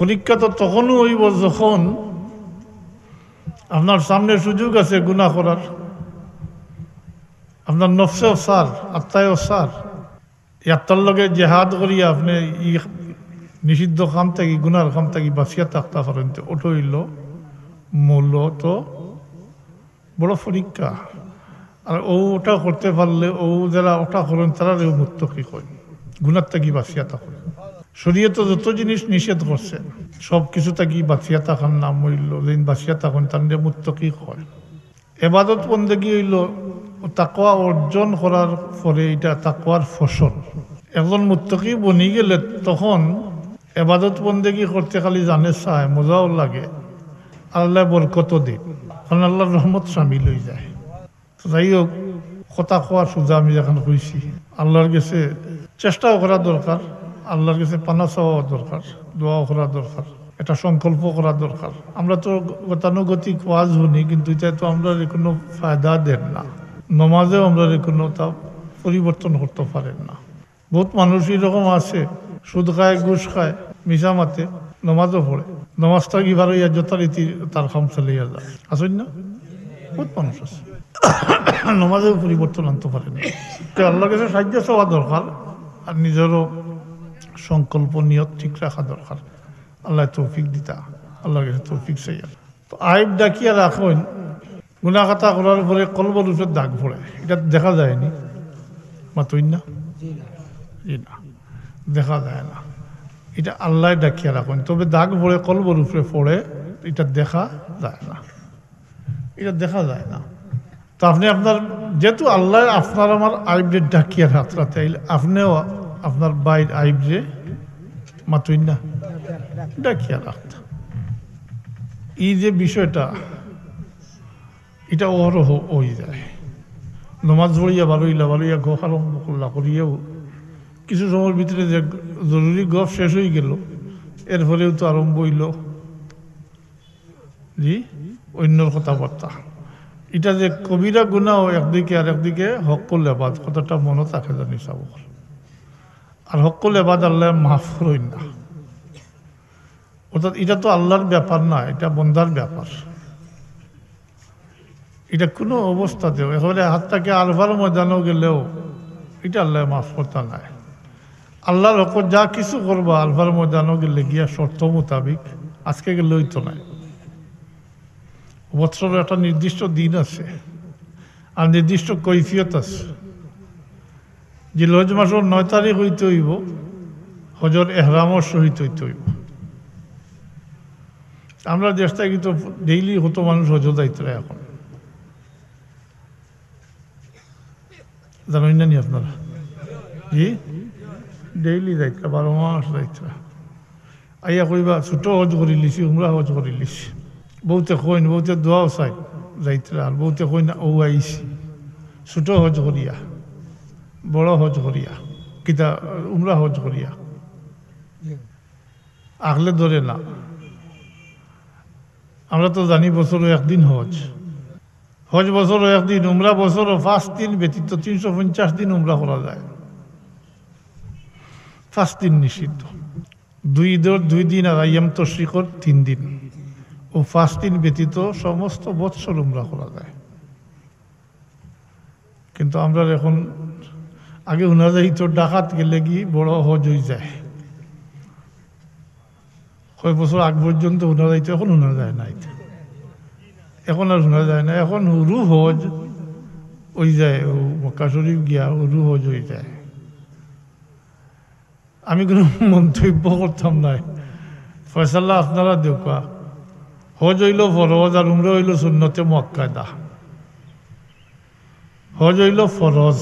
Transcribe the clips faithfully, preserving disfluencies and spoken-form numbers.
পরীক্ষা তো তখনও অইবো যখন আপনার সামনে সুযোগ আছে গুনাহ করার, আপনার নফসেও সার, আত্মায়ও সার। ই আত্মার লগে জেহাদ করিয়া আপনে ই নিষিদ্ধ কাম থাকি, গুনার কাম থাকি বাঁচিয়া থাকতা পারইন, তে ওটা অইলো মূলত বড় পরীক্ষা। আর ও ওটা করতে পারলে, ও যারা ওটা করইন, তারারে মুত্তাকি কয়, গুনার থাকি বাঁচিয়া থাকইন। শরীয়তে যত জিনিস নিষেধ করছে, সব কিছু থাকি বাঁচিয়া থাকার নাম অইলো, যেইন বাঁচিয়া থাকইন, তানরে মুত্তাকি কয়। এবাদত বন্দেগি অইলো তাকওয়া অর্জন করার পরে, এটা তাকওয়ার ফসল। একজন মুত্তাকি বনি গেলে তখন এবাদত বন্দেগি করতে খালি জানে চায়, মজাও লাগে, আল্লায় বরকতও দেইন, কারণ আল্লাহর রহমত শামিল অইযায়। তো যাই হোক, কথা কওয়া সুজা আমি যেখান কইছি, আল্লাহর গেছে চেষ্টাও করা দরকার, আল্লাহর গেছে পানা চাওয়াও দরকার, দোয়াও করা দরকার, এটা সংকল্প করা দরকার। আমরা তো গতানুগতিক ওয়াজ হুনি, কিন্তু ইটায় তো আমরারে কোনো ফায়দা দের না, নমাজেও আমরারে কোনো তা পরিবর্তন করতে পারের না। বহুত মানুষ এরকম আছে, সুদ খায়, ঘুষ খায়, মিছা মাতে, নমাজও পড়ে, নমাজ থাকি বার অইয়া যথারীতি তার কাম চালাইয়া যায়, আছইন না? বহুত মানুষ আছে, নমাজেও পরিবর্তন আনতে পারে না। তো আল্লাহর কাছে সাহায্য চাওয়া দরকার, আর নিজেরও সংকল্প, নিয়ত ঠিক রাখা দরকার। আল্লায় তৌফিক দিতা, আল্লাহর কাছে তৌফিক চাইয়া। তো আইব ঢাকিয়া রাখইন, গুনা খাতা করার পরে কলবর উপরে দাগ পড়ে, এটা দেখা যায়নি, মাতইন না? জি না, দেখা যায় না। এটা আল্লায় ঢাকিয়া রাখইন, তবে দাগ পড়ে, কলবর উপরে পড়ে, এটা দেখা যায় না, এটা দেখা যায় না। তো আপনে আপনার, যেহেতু আল্লায় আপনার আমার আইবরে ঢাকিয়া রাখরা, তাইলে আপনেও আপনার ভাইর আইবরে, মাতইন না, ঢাকিয়া রাখতা। এই যে বিষয়টা, এটা অহরহ অইযায়। নমাজ পড়িয়া বারইলা, বারইয়া গফ আরম্ভ করলা, করিয়াও কিছু সময়র ভিতরে যে জরুরি গফ শেষ অইগেলো, এরপরেও তো আরম্ভ অইলো, জি, অইন্যর কথাবার্তা। এটা যে কবিরা গুনাও একদিকে, আর একদিকে হক্কুল এবাদ, কথাটা মনো থাকে জানি সবর। আর হক্কুল এবাদ আল্লায় মাফ করইন না। অর্থাৎ এটা তো আল্লাহর ব্যাপার না, এটা বন্দার ব্যাপার। এটা কোনো অবস্থাতেও, একেবারে হাত্তা কে আরফার ময়দানও গেলেও এটা আল্লায় মাফ করতা নায়। আল্লাহর হকো যা কিছু করবা আরফার ময়দানও গেলে গিয়া শর্ত মোতাবিক, আজকে গেলে অইতো নায়। বৎসরর একটা নির্দিষ্ট দিন আছে, আর নির্দিষ্ট কৈফিয়ত আছে। জিলহজ মাসর নয় তারিখ অইতে অইবো, হজর এহরামর সহিত অইতে অইবো। আমরা দেশটা কিন্তু ডেইলি কত মানুষ হজো যাইতরা এখন, জানইন না নি আপনারা? জি, ডেইলি যাইতরা, বারো মাস যাইতরা। আইয়া কইবা, "ছোট হজ করিলিছি, উমরা হজ করিলিছি।" বউতে কইন, বউতে দোয়াও চাই, যাইতরা, আর বউতে কইন, "ও আইছি, ছোট হজ করিয়া, বড় হজ করিয়া, কিতা, উমরা হজ করিয়া।" আগলে ধরে না। আমরা তো জানি বছরও একদিন হজ। হজ বছরও একদিন, উমরা বছরও পাঁচ দিন ব্যতীত তিনশো পঞ্চাশ দিন উমরা করা যায়। পাঁচ দিন নিষিদ্ধ। দুই ঈদর দুই দিন আর আইয়াম তশরিকর তিন দিন। ও পাঁচ দিন ব্যতীত সমস্ত বৎসর উমরা করা যায়। কিন্তু আমরা এখন, আগে হুনা যাইতো ডাকাত গেলে কি বড় হজ অইযায়। কয় বছর আগ পর্যন্ত হুনা যাইতো, এখন হুনা যায় না ইতা। এখন আর হুনা যায় না, এখন হুরু হজ অইযায়, ও মক্কা শরীফ গিয়া হুরু হজ অইযায়। আমি কোনো মন্তব্য করতাম নায়, ফয়সালা আপনারা দেউক্কা। হজ অইলো ফরজ আর উমরা অইলো সুন্নতে মুআক্কাদা। হজ অইলো ফরজ,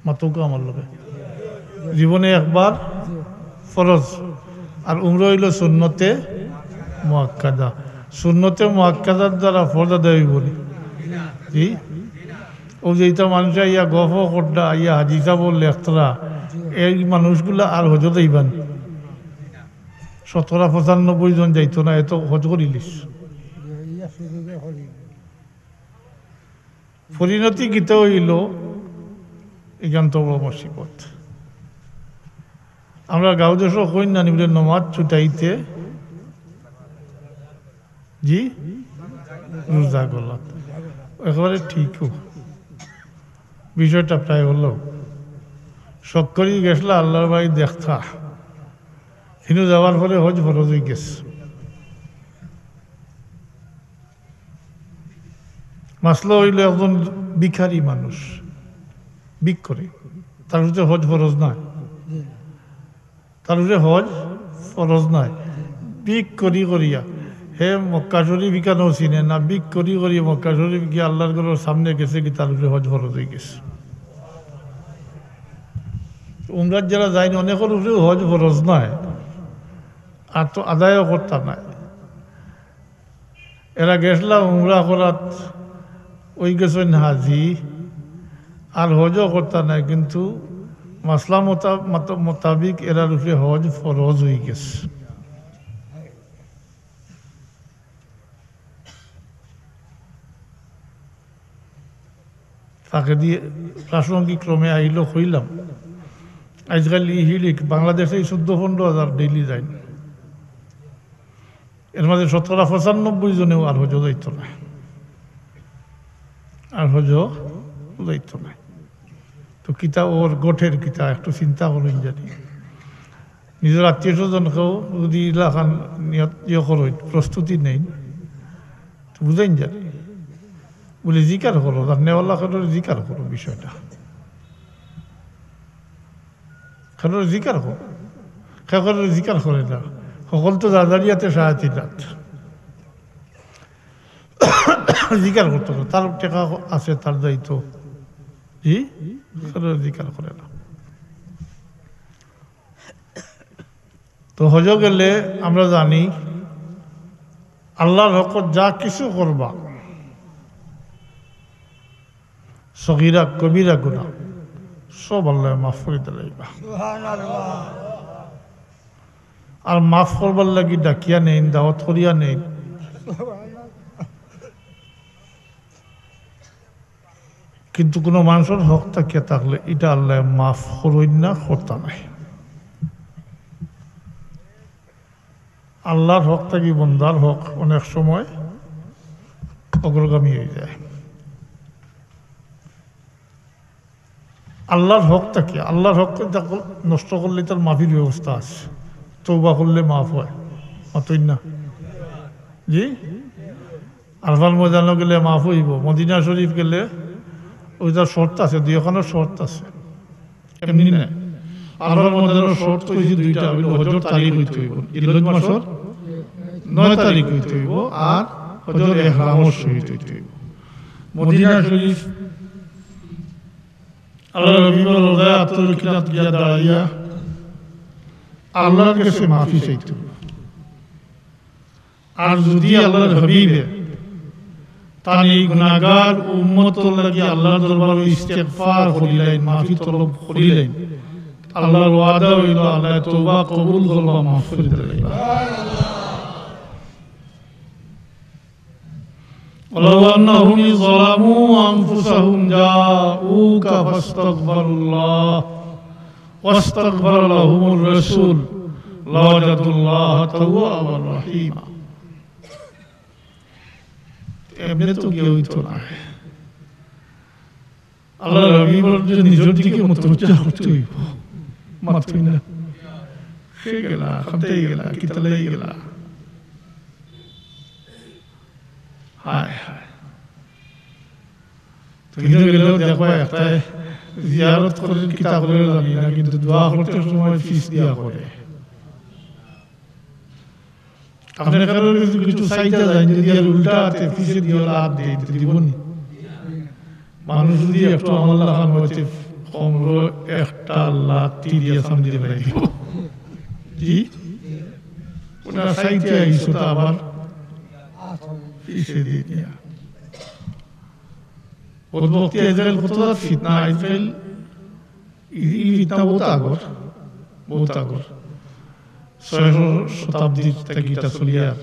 মাতউক্কা আমার লগে, জীবনে একবার ফরজ, আর উমরা অইলো সুন্নতে মুআক্কাদা। সুন্নতে মুআক্কাদার দ্বারা ফরজ আদায় অইবো নি? জি। ও যে ইতা মানুষ আইয়া গফ কররা, আইয়া হাদিস বললে একতরা, এই মানুষগুলা আর হজো যাইবা নি? শতকরা পঁচানব্বই জন যাইতো না, এত হজ করিলিছ। পরিণতি কিতা অইলো? ইখান তো বড় মুসিবত। আমরা গাঁও দেশো কইন না নি বুলে নমাজ ছুটাইতে, জি, রোজা গলাত। একেবারে ঠিকও। বিষয়টা প্রায় অলা। শখ করি গেছলা আল্লার বাড়ি দেখতা। হিনো যাওয়ার পরে হজ ফরজ অই গেছে। মাসলা অইলো একজন ভিখারি মানুষ, ভিক করে, তার উপরে হজ ফরজ নায়। তার উপরে হজ ফরজ নায়। ভিক করি করিয়া, হে মক্কা শরীফ ইখানও চিনে না, ভিক করি করি মক্কা শরীফ গিয়া আল্লার ঘরর সামনে গেছে গি, তার উপরে হজ ফরজ অই গেছে। উমরাত যারা যাইন, অনেকর উপরেও হজ ফরজ নায়, আর তো আদায়ও করতা নায়। এরা গেছলা উমরা করাত, অই গেছইন হাজি, আর হজও করতা নায়, কিন্তু মাসলা মোতা-, মত-, মোতাবিক এরার উপরে হজ ফরজ অই গেছে। তাকে দিয়ে প্রাসঙ্গিক ক্রমে আইলো কইলাম, আজকাল ই হিলিক বাংলাদেশে এই চোদ্দ পনেরো হাজার ডেইলি যাইন। এর মাঝে শতকরা পঁচানব্বই জনেও আর হজো যাইতো না, আর হজো যাইতো না। তো কিতা ওর গঠের কিতা একটু চিন্তা করইন জানি। নিজর আত্মীয় স্বজন কেউ যদি ইলাখান নিয়ত ইয়ে করইন, প্রস্তুতি নেইন, তো বুঝইন জানি। বুলে জিকার করো, তার নেওয়ালা কেউরে জিকার করো বিষয়টা। কেউরে জিকার করো। কেউরে জিকার করে না। হকল তো জাজারিয়াতে সাহায্য রাত। জিকার করতো না। তার টেকা আছে, তার দায়িত্ব। জি? কেউরে জিকার করে না। তো হজো গেলে আমরা জানি আল্লার হকত যা কিছু করবা, সগীরা কবিরা গুনা সব আল্লায় মাফ করি দিলাইবা। আর মাফ করবার লাগি ডাকিয়া নেইন, দাওয়াত করিয়া নেইন। কিন্তু কোনো মানুষর হক থাকিয়া থাকলে ইটা আল্লায় মাফ করইন না, করতা নায়। আল্লার হক থাকি বন্দার হক অনেক সময় অগ্রগামী অই যায়। আল্লার হক থাকি, আল্লার হক নষ্ট করলে তার মাফির ব্যবস্থা আছে, তওবা করলে মাফ হয়, মাতইন না? জি, আরফার ময়দানো গেলে মাফ অইবো, মদিনা শরীফ গেলে ওইটার শর্ত আছে, দুইখানো শর্ত আছে। এমনি না। আল্লার মধ্যে শর্ত কইছি দুইটা, অইলো হজর তারিখ অইতে অইবো, জিলহজ মাসর নয় তারিখ অইতে অইবো, আর হজর এহরামর সহিত অইতে অইবো। মদিনা শরীফ আল্লার হাবিবর রওজায় আতর কিনাত গিয়া দাঁড়াইয়া আল্লার কাছে মাফি চাইতে অইবো। আর যদি আল্লার হাবিবে তান এই গুনাহগার উম্মতর লাগি আল্লার দরবারো ইস্তেগফার করিলাইন, মাফি তলব করিলাইন, আল্লার ওয়াদা অইলো আল্লায় তওবা কবুল করবা, মাফ করি দিলাইবা। ولو أنهم إذ ظلموا أنفسهم جاءوك فاستغفروا الله واستغفر لهم الرسول لوجدوا الله توابا رحيما। এমনে তো গিয়া অইতো না। আল্লার হাবিবর যে নিজর দিকে মুতওয়াজ্জা করতে অইবো। মাতইন না। কে গেলা, কানতে গেলা, কিতার লাগি গেলা। হায় হায়। তুমি তো গেলেও দেখবা, একটা জিয়ারত করের, কিতা করের জানি না, কিন্তু দোয়া করতে সময় পিছ দিয়া করে। আপনে কারোর কিছু, কিছু চাইতা যাইন, যদি আর উল্টা আতে পিছে দিয়া লাত দেয়, তো দিবো নি? মানুষ যদি একটু আমার লাখান অইতে কমরো একটা লাত্তি দিয়া সামনে দিয়া দিব। জি? ওটা চাইতে আইছো তো আবার পিছে দিয়া দিয়া। বদবখতি আজকাল কত জাত ফিতনা, আজকাল ই, ই ফিতনা বহুত আগর, বহুত আগর। ছয় শতাব্দীর থাকি ইটা চলিয়ার।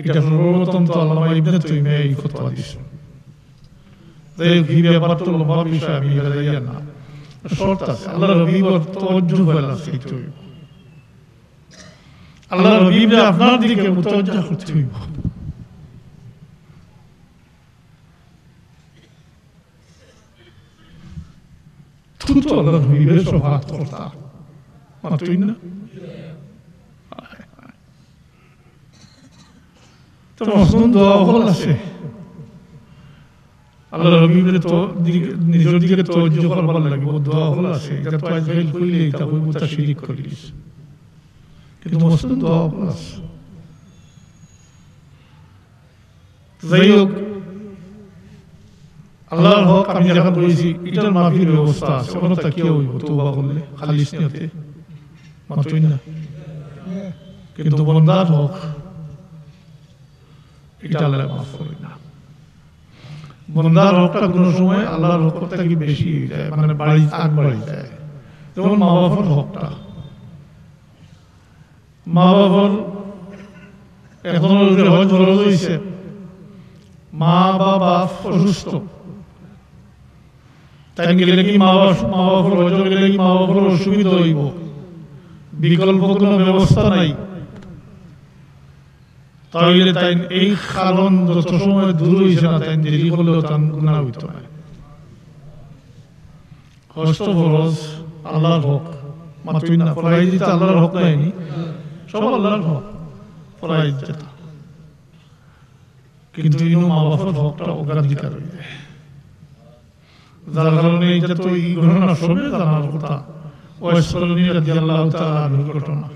ইটা সর্বপ্রথম তো আল্লামা ইবনে তাইমিয়া ই ফতোয়া দিছইন। যাই হোক, ই ব্যাপার তো লম্বা বিষয়, আমি ইটা যাইয়ার না। শর্ত আছে, আল্লাহর হাবিবর তওয়াজ্জুহ পয়লা চাইতে অইবো। আল্লাহর হাবিবরে আপনার দিকে মুতাওয়াজ্জা করতে অইবো। তুই তো আল্লাহর হাবিবর শাফাআত করতা, মাতইন না? তো মসনুন দোয়া অকল আছে। আল্লাহর হাবিবরে তো দিকে, নিজর দিকে তওয়াজ্জুহ করবার লাগি দোয়া অকল আছে। ইটা তো আইজকাইল কইলে ইটা কইবো তা শিরিক করিলিছে। কিন্তু মসনুন দোয়া অকল আছে। যাই হোক, আল্লাহর হক আমি যেখান কইছি, ইটার মাফির ব্যবস্থা আছে। অনো থাকিয়া অইবো, তওবা করলে, খালিস নিয়তে। মাতইন না? কিন্তু বন্দার হক, ইটা আল্লায় মাফ করইন না। বন্দার হকটা কুনু সময় আল্লাহর হক থাকি বেশি অই যায়, মানে বাড়ি, আগ বাড়ি যায়। যেমন মা বাপর হকটা, মা বাপর একজনর উপরে হজ ফরজ অইছে, মা বা বাপ অসুস্থ, তাইন গেলে কি মা বাপ, মা বাপর হজো গেলে কি মা বাপর অসুবিধা অইবো? বিকল্প কুনু ব্যবস্থা নাই। তাইলে তাইন এই কারণ যত সময় দূর অইছে না, তাইন দেরি করলেও তান গুনাহ অইতো নায়। হজ তো ফরজ, আল্লাহর হক। মাতইন না, ফরাইজ ইতা আল্লাহর হক নায়নি? সব আল্লাহর হক, ফরাইজ যেতা। কিন্তু ইনো মা বাপর হকটা অগ্রাধিকার অই যায়। যার কারণে ইটা তো ই ঘটনা সবে জানার কথা। ওয়েস করনী রাদিয়াল্লাহু তাআলা আনহুর ঘটনা।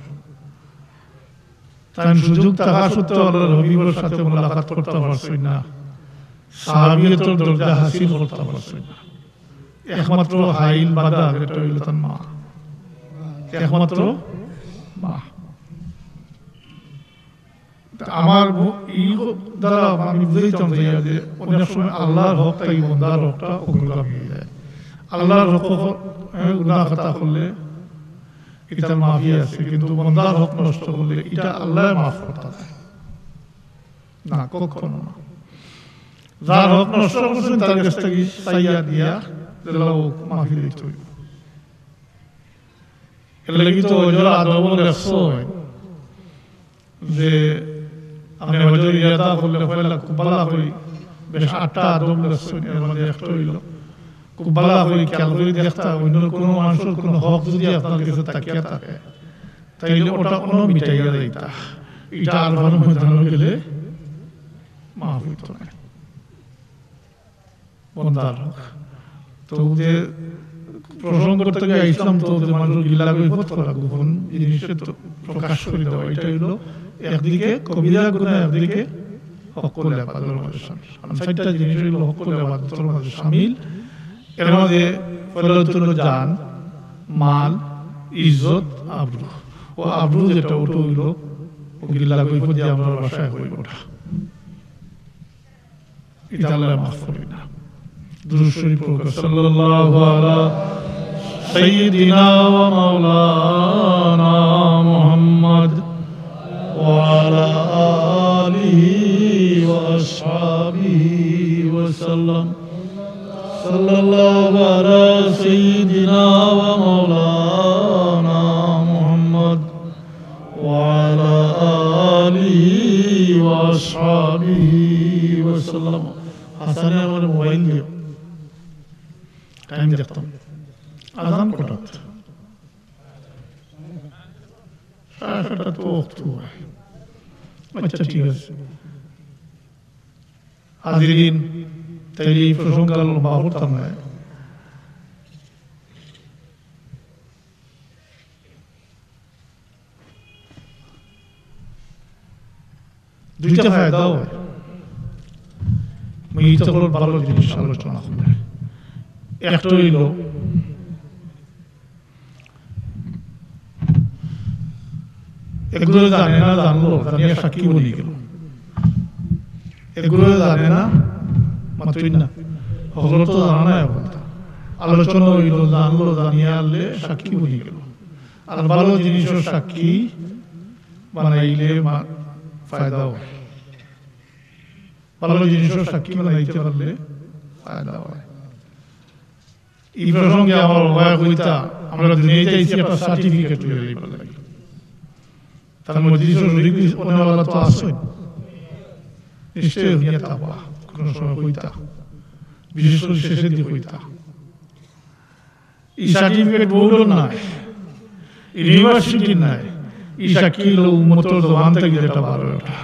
তাইন সুযোগ থাকা সত্ত্বেও আল্লাহর হাবিবর সাথে মোলাকাত করতা পারছইন না, সাহাবিয়তর দরজা হাসিল করতা পারছইন না। একমাত্র হাইল বাধা, ইটা অইলো তান মা, একমাত্র মা। তা আমার ব-, ই ক-, দ্বারা আমি বুঝাইতাম চাইয়ার যে অনেক সময় আল্লাহর হক থাকি বন্দার হকটা অগ্রগামী অই যায়। আল্লাহর হক, এ, গুনাহ খাতা করলে ইটার মাফি আছে, কিন্তু বন্দার হক নষ্ট করলে ইটা আল্লায় মাফ করতা নায়। না, কখনো না। যার হক নষ্ট করছইন, তার গেছ থাকি চাইয়া দিয়া, যেলা অউক, মাফি দিতে অইবো। এর লাগি তো হজর আদবো লেখছইন যে আপনে হজর ইরাদা করলে পয়লা খুব ভালা করি, বেশ আটটা আদব লেখছইন, এর মাঝে একটা অইলো খুব ভালা করি খেয়াল করি দেখতা, অইন্য কুনু মানষর কুনু হক যুদি আপনার গেছে থাকিয়া থাকে, তাইলে ওটা অনো মিটাইয়া যাইতা, ইটা আরফার ময়দানো গেলে মাফ অইতো নায়। বন্দার হক। তো যে প্রসঙ্গ থাকি আইছলাম, তো যে মানষর গিল্লা গইফত করা, গোপন জিনিসে তো প্রকাশ করি দেওয়া, ইটা অইলো একদিকে কবিরা গুনাহ, একদিকে হক্কুল ইবাদর মাঝে শামিল। কারণ চাইরটা জিনিস অইলো হক্কুল ইবাদর মাঝে শামিল। এর মাঝে পয়লা অইলো জান, মাল, ইজ্জত, আবরু। ও আবরু যেটা, ওটা অইলো ও গিল্লা গইফত দিয়া আমরার ভাষায় কই ওটা। ইটা আল্লায় মাফ করইন না। দুরূদ শরীফ পড়ুক্কা, সাল্লাল্লাহু আলা সাইয়্যিদিনা ওয়া মাওলানা মুহাম্মদ ওয়া আলা আলিহি ওয়া আসহাবিহি ওয়া সাল্লাম। সাল্লাল্লাহু আলা সাইয়্যিদিনা ওয়া মাওলানা মুহাম্মদ ওয়া আলা আলিহি ওয়া আসহাবিহি ওয়া সাল্লাম। হাসানে আমার মোবাইল দিও, টাইম দেখতাম। আজান কটাত? সাড়ে সাতটা তো অক্ত অয়। আচ্ছা, ঠিক আছে। হাজিরিন, তাইলে ই প্রসঙ্গ আর লম্বা করতাম নায়। দুইটা ফায়দা অয়। আমি ইতা অকলর ভালা জিনিস আলোচনা করমু। একটা অইলো, এগুলো জানে না, জানলো, জানিয়া সাক্ষী বনি গেল। এগুলো জানে না, মাতইন না। হকলর তো জানা নাই অখন। আলোচনা অইলো, জানলো, জানিয়া আনলে সাক্ষী বনি গেল। আর ভালা জিনিসর সাক্ষী বানাইলে মা-, ফায়দা অয়। ভালা জিনিসর সাক্ষী বানাইতে পারলে ফায়দা অয়। ই প্রসঙ্গে আমার বাবায় কইতা, আমরা দুনিয়াত আইছি একটা certificate লইয়া যাইবার লাগি। তার মধ্যে শরিক অনেওয়ালা তো আছইন, নিশ্চয় হুনিয়া থাকবা, কোনো সময় কইতা, বিশেষ করে শেষের দিকে কইতা। ই certificate বোর্ডর নায়, ইউনিভার্সিটির নায়, ই সাক্ষী অইলো উম্মতর জবান থাকি যেটা বার অয় ওটা।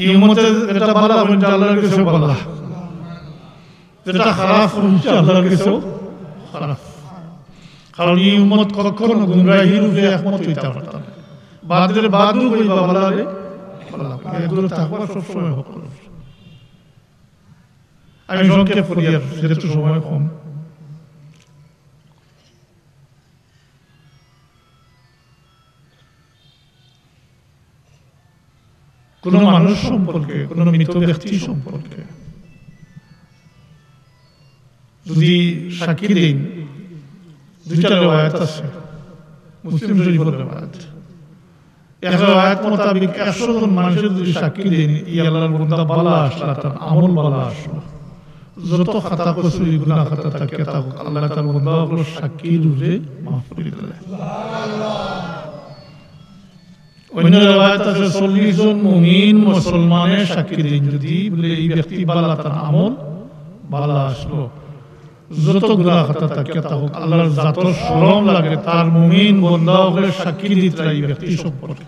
ই উম্মতে যেটা ভালা, অইনটা আল্লাহর গেছে ভালা, যেটা খারাপ, অইনটা আল্লাহর গেছেও খারাপ। কারণ ই উম্মত কখনো গুমরাহির উপরে একমত অইতা পারতা নায়। বাদরে বাদও কইবা ভালারে ভালা, এগুলো থাকবা সবসময় হক। আমি সংক্ষেপ করি, আর যেহেতু সময় কম। কোনো মানুষ সম্পর্কে, কোনো মৃত ব্যক্তি সম্পর্কে যদি সাক্ষী দেইন, দুইটা রেওয়ায়াত আছে, মুসলিম শরীফর রেওয়ায়াত। এক রেওয়ায়াত মোতাবেক একশো জন মানুষে যদি সাক্ষী দেইন, "ই আল্লাহর বন্দা ভালা আছলা, তার আমল ভালা আছলো, যত খাতা কসুরি গুনা খাতা থাকিয়া থাকুক, আল্লাহ তার বন্দা অকলর সাক্ষীর উপরে মাফ করি দিলা।" অন্য রেওয়ায়াত আছে, চল্লিশ জন মুমিন মুসলমানে সাক্ষী দেইন যদি, বলে, "ই ব্যক্তি ভালা, তার আমল ভালা আছলো, যত গুনা খাতা থাকিয়া থাকুক, আল্লাহর জাতর শরম লাগে, তার মুমিন বন্দা অকলে সাক্ষী দিতরা ই ব্যক্তি সম্পর্কে।"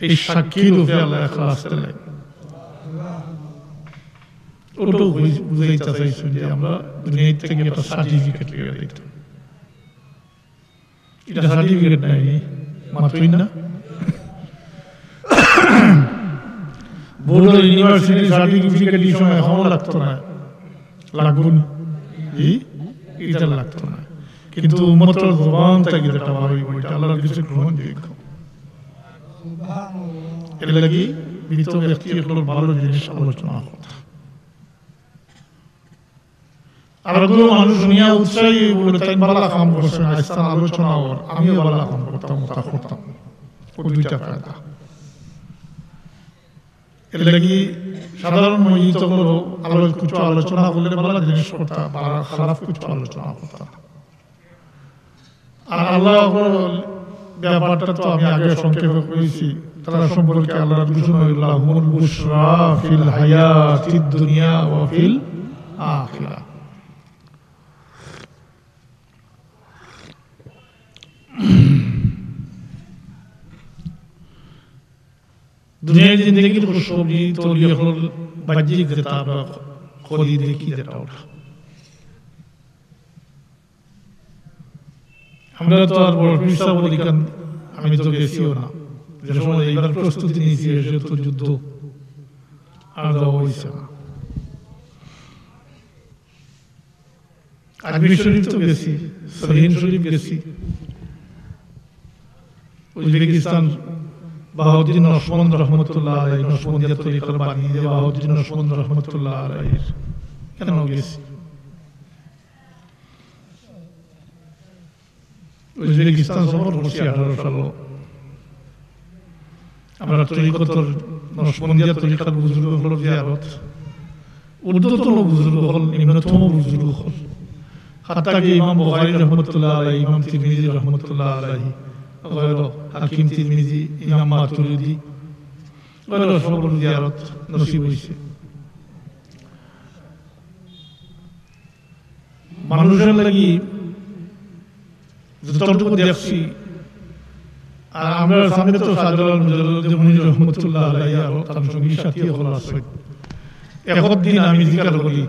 এই সাক্ষীর উপরে আল্লাহ এখলাস দিলা। ওটাও বুঝাইতে চাইছইন যে আমরা দুনিয়া থাকি একটা certificate লইয়া যাইতাম। ইটা certificate নায় নি, মাতইন না? বোর্ডর ইউনিভার্সিটির certificate ই সময় এখনো লাগতো না, লাগবো নি? জি, ইটা লাগতো না। কিন্তু উম্মতর জবান থাকি যেটা বার অইবো, ইটা আল্লাহর কাছে গ্রহণযোগ্য। এর লাগি মৃত ব্যক্তি অকলর ভালা জিনিস আলোচনা করতা। আর কোনো মানুষ হুনিয়া উৎসাহী অইবো, তাইন ভালা কাম করছইন, আইজকান আলোচনা অর, আমিও ভালা কাম করতাম, ওটা করতাম। ও দুইটা ফায়দা। এর লাগি সাধারণ মসজিদ অকলর আলো-, কিছু আলোচনা করলে ভালা জিনিস করতা, বা খারাপ কিছু আলোচনা করতা। আর আল্লাহ অকলর ব্যাপারটা তো আমি আগে সংক্ষেপে কইছি, তারা সম্পর্কে আল্লাহর ঘোষণা অইলো, "লাহুমুল বুশরা ফিল হায়াতিদ দুনিয়া ওয়া ফিল আখিরা।" দুনিয়ার জিন্দেগির খুশখবরি তো অকলর বাহ্যিক যেটা আমরা করি দেখি যেটা ওটা। আমরা তো আর বড় পীর সাব অলি খান, আমি তো গেছিও না। যে সময় এইবার প্রস্তুতি নিছি, এসে তো যুদ্ধ, আর যাওয়া অইছে না। আজমির শরীফ তো গেছি, সহিন শরীফ গেছি, উজবেকিস্তান বাহাউদ্দিন নকশবন্দ রহমতুল্লাহ আলাইহি, নকশবন্দিয়া তরিকার বাণী যে বাহাউদ্দিন নকশবন্দ রহমতুল্লাহ আলাইহির, কেন গেছি? উজবেকিস্তান সফর করছি আঠারো সালো। আমরা তরিকতর, নকশবন্দিয়া তরিকার বুজুর্গ অকলর জিয়ারত, ঊর্ধ্বতন বুজুর্গ অকল, নিম্নতম বুজুর্গ অকল। হাত্তা কি ইমাম বুখারী রহমতুল্লাহ আলাইহি, ইমাম তিরমিজি রহমতুল্লাহ আলাইহি, গয়রো হাকিম তিরমিজি, ইমাম মাতুরিদি, গয়রো সবর জিয়ারত নসিব অইছে। মানুষর লাগি যতটুকু দেখছি, আর আমরার সামনে তো শাহজালাল মুজাররদে মুনি রহমতুল্লাহ আলাইহি আর তার সঙ্গী সাথী অকল আছইন। একদিন আমি জিকার করি,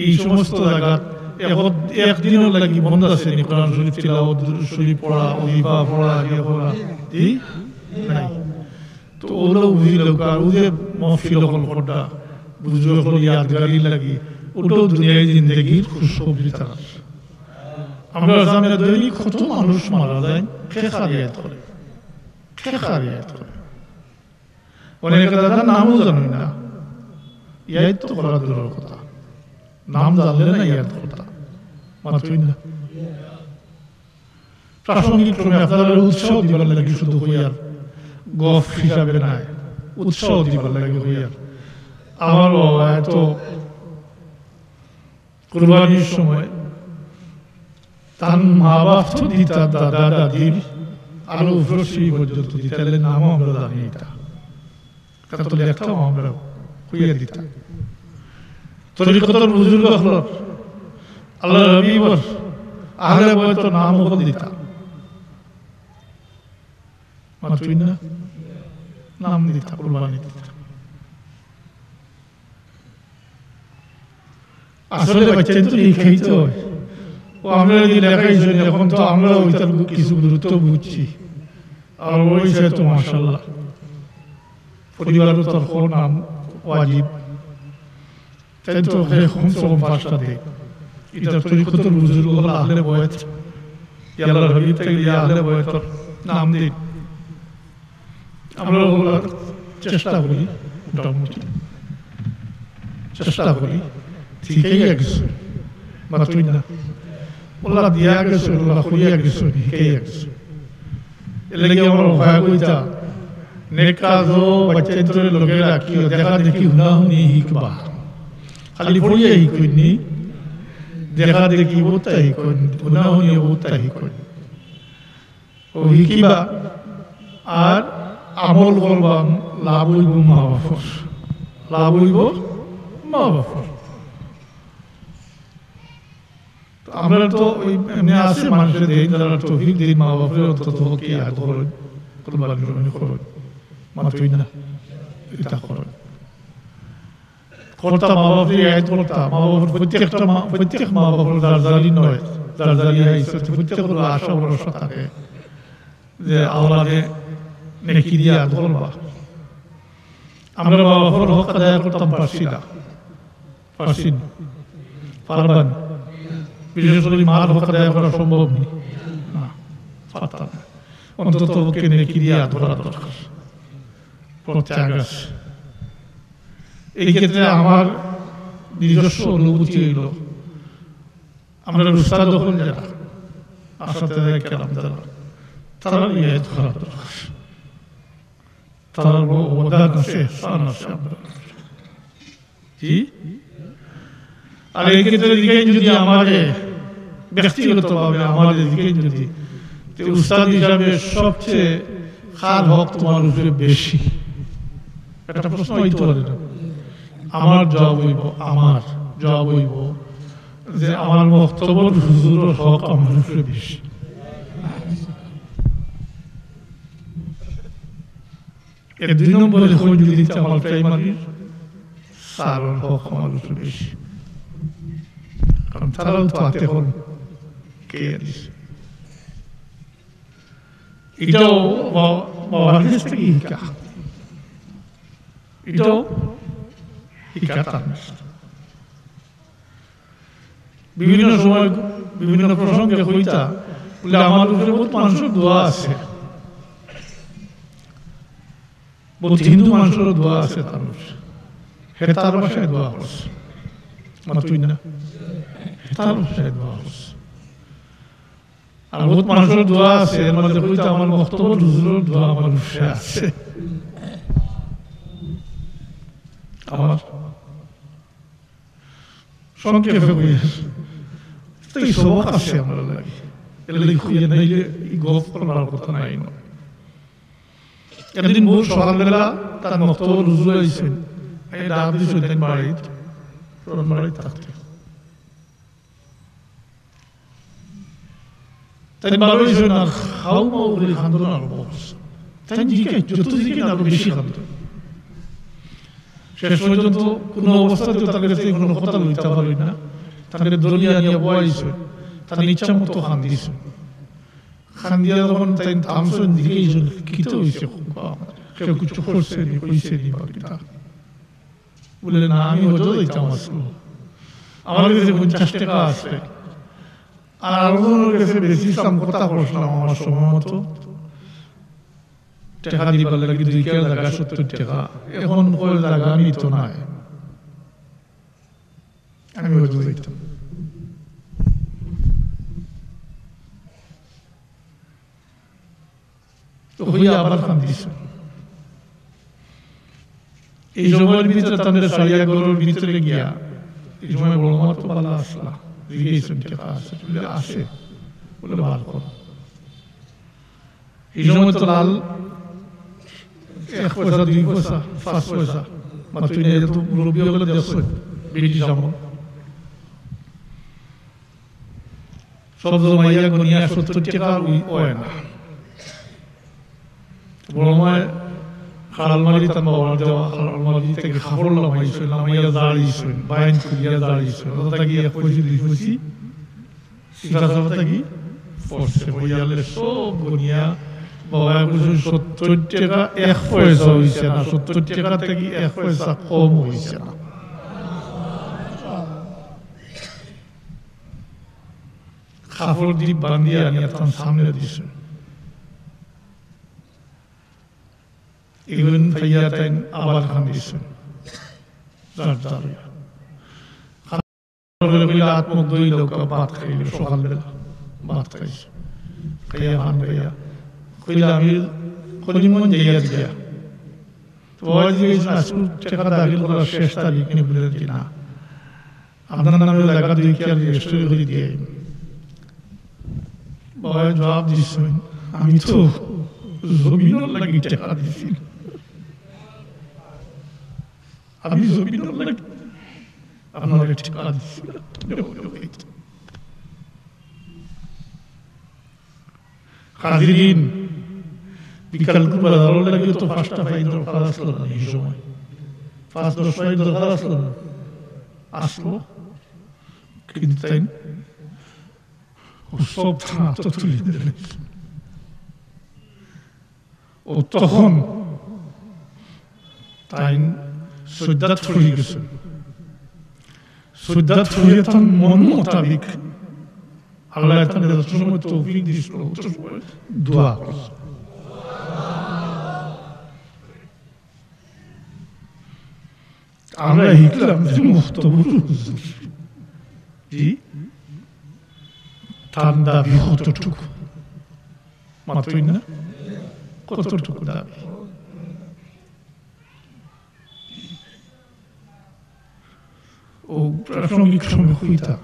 এই সমস্ত জাগাত এক, একদিনর লাগি বন্ধ আছে নি কোরআন শরীফ তিলাওয়াত, দুরূদ শরীফ পড়া, ওজিফা পড়া, ইয়ে করা, জি? নাই। তো অউলা বুঝিলাউক্কা, অউ যে মহফিল অকল কররা, বুজুর্গ অকলর ইয়াদগারির লাগি, অটাও দুনিয়ার জিন্দেগির খুশখবরি তারার। আমরার সামনে দৈনিক কত মানুষ মারা যায়, কে কার ইয়াদ করে? কে কার ইয়াদ করে? অনেকে দাদা নামও জানইন না, ইয়াদ তো করা দূরর কথা, নাম জানলে না ইয়াদ করতা, মাতইন না। প্রাসঙ্গিক ক্রমে আপনারারে উৎসাহ দিবার লাগি শুধু কইয়ার, গফ হিসাবে নায়, উৎসাহ দিবার লাগি কইয়ার। আমার বাবা এত কুরবানির সময় তান মা বাপ তো দিতা, দাদা দাদির আরো উপরে সিঁড়ি পর্যন্ত দিতা, এর নামও আমরা জানি ইতা। ইতা তো লেখতাম আমরা, কইয়া দিতা। তরিকতর বুজুর্গ অকলর, আল্লাহর হাবিবর আহলে বয়তর নাম অকল দিতা। মাতইন না? নাম দিতা, কুরবানি দিতা। আসলে বাচ্চাইন্তরে হিকাইতে অয়। ও আমরা যদি লেখাই শুনি, এখন তো আমরা ওইটার গু-, কিছু গুরুত্ব বুঝছি। আর ওই সে তো মাশাআল্লাহ। পরিবারও তার কোন নাম ওয়াজিব। তাইন তো হে কমসে কম পাঁচটা দেইন। ইটা তরিকতর বুজুর্গ অকল আহলে বয়ত। আল্লাহর হাবিব থাকি আহলে বয়তর নাম দেইন। আমরা অগুলা চেষ্টা করি, মোটামুটি চেষ্টা করি। ঠিকই গেছে, মাতইন না। অগুলা দিয়া গেছে, অগুলা করিয়া গেছে, হিকাইয়া গেছে। এর লাগি আমরা ভয় কইতা, নেক কাজও বাচ্চাইন্তরে লগে রাখিও, দেখা দেখি হুনা হুনি হিকবা। খালি পড়িয়া হিকইন নি, দেখা দেখি অতা হিকইন, হুনা হুনি অতা হিকইন। ও হিকিবা আর আমল করবা, লাভ অইবো মা বাপর, লাভ অইবো মা বাপর। তো আমরা তো ওই এমনে আছে মানুষরে দেই, যারা তৌফিক দেই, মা বাপরে অন্তত পক্ষে ইয়াদ করইন, কুরবানি টুরবানি করইন, মাতইন না, ইতা করইন। করতা, মা বাপরে ইয়াদ করতা, মা বাপর প্রত্যেকটা মা, প্রত্যেক মা বাপর যার যারই নয়, যার যারই আইছে, প্রত্যেকর আশা ভরসা থাকে যে আওলাদে নেকি দিয়া ইয়াদ করবা। আমরা মা বাপর হক আদায় করতাম পারছি না, পারছি না, পারবা না। বিশেষ করি মার হক আদায় করা সম্ভব নি, না, পারতাম না। অন্তত পক্ষে নেকি দিয়া ইয়াদ করা দরকার। প্রত্যাগ আছে। এই ক্ষেত্রে আমার নিজস্ব অনুভূতি অইলো, আমরা উস্তাদ অকল যারা, আসাতেজা কেরাম যারা, তারার ইয়াদ করা দরকার। তারার অবদান আছে, এহসান আছে আমরা। জি? আর এই ক্ষেত্রে জিগাইন যদি আমারে, ব্যক্তিগতভাবে আমারে জিগাইন যদি, তে উস্তাদ হিসাবে সবচেয়ে কার হক তোমার উপরে বেশি? একটা প্রশ্ন অইতে পারে না? আমার জবাব অইবো, আমার জবাব অইবো যে আমার মক্তবর হুজুরর হক আমার উপরে বেশি। এর দুই নম্বরে কই যদি আমার প্রাইমারি স্যারর হক আমার উপরে বেশি, কারণ তারাও তো আতে হন কে জানিস। এটাও বা-, বাবার কাছ থেকে হিকা, এটাও হিকা তার কাছ থেকে। বিভিন্ন সময় বিভিন্ন প্রসঙ্গে কইতা, বলে, "আমার উপরে বহুত মানুষর দোয়া আছে, বহুত হিন্দু মানুষর দোয়া আছে তার উপরে।" হে তার ভাষায় দোয়া করছে, মাতইন না, হে তার ভাষায় দোয়া করছে। আর বহুত মানুষর দোয়া আছে, এর মাঝে কইতা, "আমার মক্তবর হুজুরর দোয়া আমার উপরে আছে।" আমার সংক্ষেপে কই, তো এই সবক আছে আমরা লাগি। এর লাগি কইয়া নাইলে এই গপ করবার কথা নাই না। একদিন বহুত সকালবেলা তার মক্তবর হুজুর আইছেন। এই ডাক দিছে, তাইন বাড়িত, পুরান বাড়িত থাকতে। তাইন বারো অইছইন আর হাউ মাউ করি কান্দন আরম্ভ করছে। তাইন জিকাইন, যত জিকাইন আরো বেশি কান্দন। শেষ পর্যন্ত কোনো অবস্থাতেও তার কাছে কোনো কথা লইতা পারইন না। তারে ধরিয়া আনিয়া বওয়াইছইন। তাইন ইচ্ছা মতো কান্দিছইন। কান্দিয়া যখন তাইন থামছইন, জিকাইছইন, "কিতা অইছে? কেউ কিছু করছে নি, কইছে নি বা কিতা?" বলে, "না, আমি হজো যাইতাম আজকে। আমার কাছে পঞ্চাশ টেকা আছে। আর আরো জনর কাছে বেশি দাম কথা কইছিলাম আমার সময় মতো। টেকা দিবার লাগি দুই কিয়ার জাগা সত্তর টেকা। এখন কয় জাগা আমি তো নাই। আমি হজো যাইতাম।" তো হইয়া আবার কান্দিছইন। এই সময়র ভিতরে তানরে সারিয়া ঘরর ভিতরে গিয়া এই সময় বড় মামা তো ভালা আছলা, জিগাইছইন, "টেকা আছে?" বলে, "আছে।" বলে, "বার করো।" এই সময় তো লাল এক পয়সা, দুই পয়সা, পাঁচ পয়সা, মাত্র এই যে তো মুরব্বি অকলে দেখছইন, ব্রিটিশ আমল। সব জমাইয়া গনিয়া সত্তর টেকা অয় না। বড় মামায় খাল মারি তান বাবার দেওয়া, খাল মারি থাকি কাপড় লামাইছইন, লামাইয়া জাড়িছইন, বাইন খুলিয়া জাড়িছইন। অতা থাকি এক পয়সি, দুই পয়সি, ইটা সব থাকি পড়ছে। বইয়ালে সব গনিয়া বাবায় কইছইন, "সত্তর টেকা এক পয়সা অইছে না, সত্তর টেকা থাকি এক পয়সা কম অইছে না।" কাপড় দি বান্ধিয়া আনিয়া তান সামনে দিছইন। ইগুন পাইয়া তাইন আবার কান্দিছইন। যার যার অইয়া। কান্দলে কইলা, "আত মুখ ধুইলাউক্কা, ভাত খাইলে, সকালবেলা ভাত খাইছে।" খাইয়া পান খাইয়া। কইলা, "আমি করিমগঞ্জ যাইয়ার গিয়া।" তো বাবায় জিগাইছইন, "আইজকু টেকা দাখিল করার শেষ তারিখ নি?" বলে, "জি না।" "আপনার নামে জাগা দুই কিয়ার রেজিস্ট্রি করি দিয়া আইন।" বাবায় জবাব দিছইন, "আমি তো জমিনর লাগি টেকা দিছি, আমি জমিনর লাগি আপনারে টেকা দিছি না।" হাজিরিন, বিকালকুর বাজারর লাগিও তো পাঁচটা পাই দরকার আছলো না এই সময়, পাঁচ দশ পাই দরকার আছলো না, আছলো, কিন্তু তাইন অউ সব তান আতো তুলি দিলা। অউ তখন তাইন সইজদাত পড়ি গেছইন। সইজদাত পড়িয়া তান মন মোতাবিক আল্লায় তানরে যত সময় তৌফিক দিছইন, অত সময় দোয়া করছইন। আমরা হিকলাম যে মুক্তবুর হুজুর, জি, তান দাবি কতটুকু, মাতইন না, কতটুকু দাবি। অউ প্রাসঙ্গিক সময় কইতা।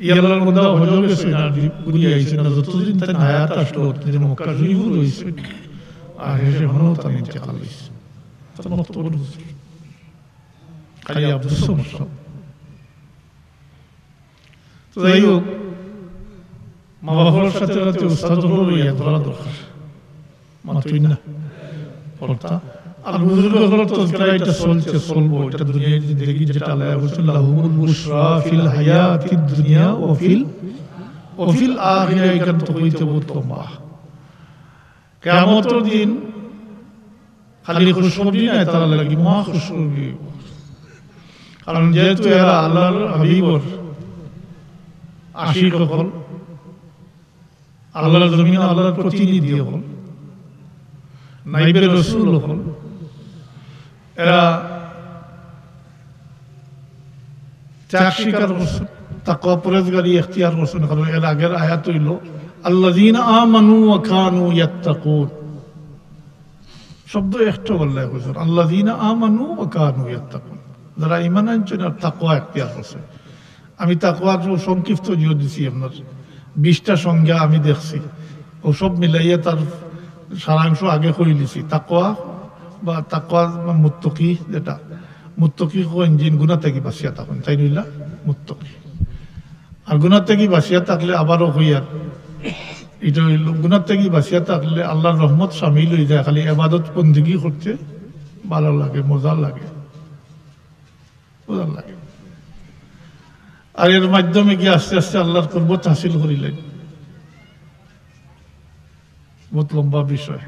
ই আল্লাহর বান্দা হজো গেছইন, আর ঘুরি আইছইন না, যতদিন তান হায়াত আছলো, ততদিন মক্কা শরীফো রইছইন। আর শেষে হনো তান ইন্তেকাল অইছে। তান মুক্তবুর হুজুর। খালি আব্দুস সামাদ সাব। তো যাই হোক, মা বাবার সাথে সাথে উস্তাদ অকলরও ইয়া ধরা দরকার। মাতইন না। অর্থাৎ, আর বুজুর্গ অকলর তজকিরা ইটা চলছে, চলবো, ইটা দুনিয়ার জিন্দেগি যেটা আল্লায় বলছেন, "লাহুমুল বুশরা ফিল হায়াতিদ দুনিয়া ওয়া ফিল, ওয়া ফিল আখিরা", ইখান তো কইতে বহুত লম্বা। কিয়ামতর দিন খালি খুশখবরি নায়, তারার লাগি মহা খুশখবরি অইবো। কারণ যেহেতু এরা আল্লাহর হাবিবর আশিক অকল, আল্লাহর জমিনো আল্লাহর প্রতিনিধি অকল, নাইবে রসুল অকল, এরা ত্যাগ স্বীকার করছইন, তাকওয়া পরহেজগারি এখতিয়ার করছইন। কারণ এর আগের আয়াত অইলো, "আল্লাযীনা আমানু ওয়া কানু ইয়াত্তাকুন।" শব্দ একটা আল্লায় কইছইন, "আল্লাযীনা আমানু ওয়া কানু ইয়াত্তাকুন।" যারা ঈমান আনছইন আর তাকওয়া এখতিয়ার করছইন। আমি তাকওয়ার সংক্ষিপ্ত জিও দিছি আপনার, বিশটা সংজ্ঞা আমি দেখছি, অউ সব মিলাইয়া তার সারাংশ আগে কইলিছি। তাকওয়া বা তাকওয়া বা মুত্তাকি, যেটা মুত্তাকি কইন যেইন গুনা থাকি বাঁচিয়া থাকইন, তাইন অইলা মুত্তাকি। আর গুনা থাকি বাঁচিয়া থাকলে আবারও কইয়ার, ইটা অইলো গুনা থাকি বাঁচিয়া থাকলে আল্লাহর রহমত শামিল অইযায়, খালি ইবাদত বন্দেগি করতে ভালা লাগে, মজা লাগে। বুঝা লাগে। আর এর মাধ্যমে গিয়া আস্তে আস্তে আল্লাহর কুরবত হাসিল করিলাইন। বহুত লম্বা বিষয়।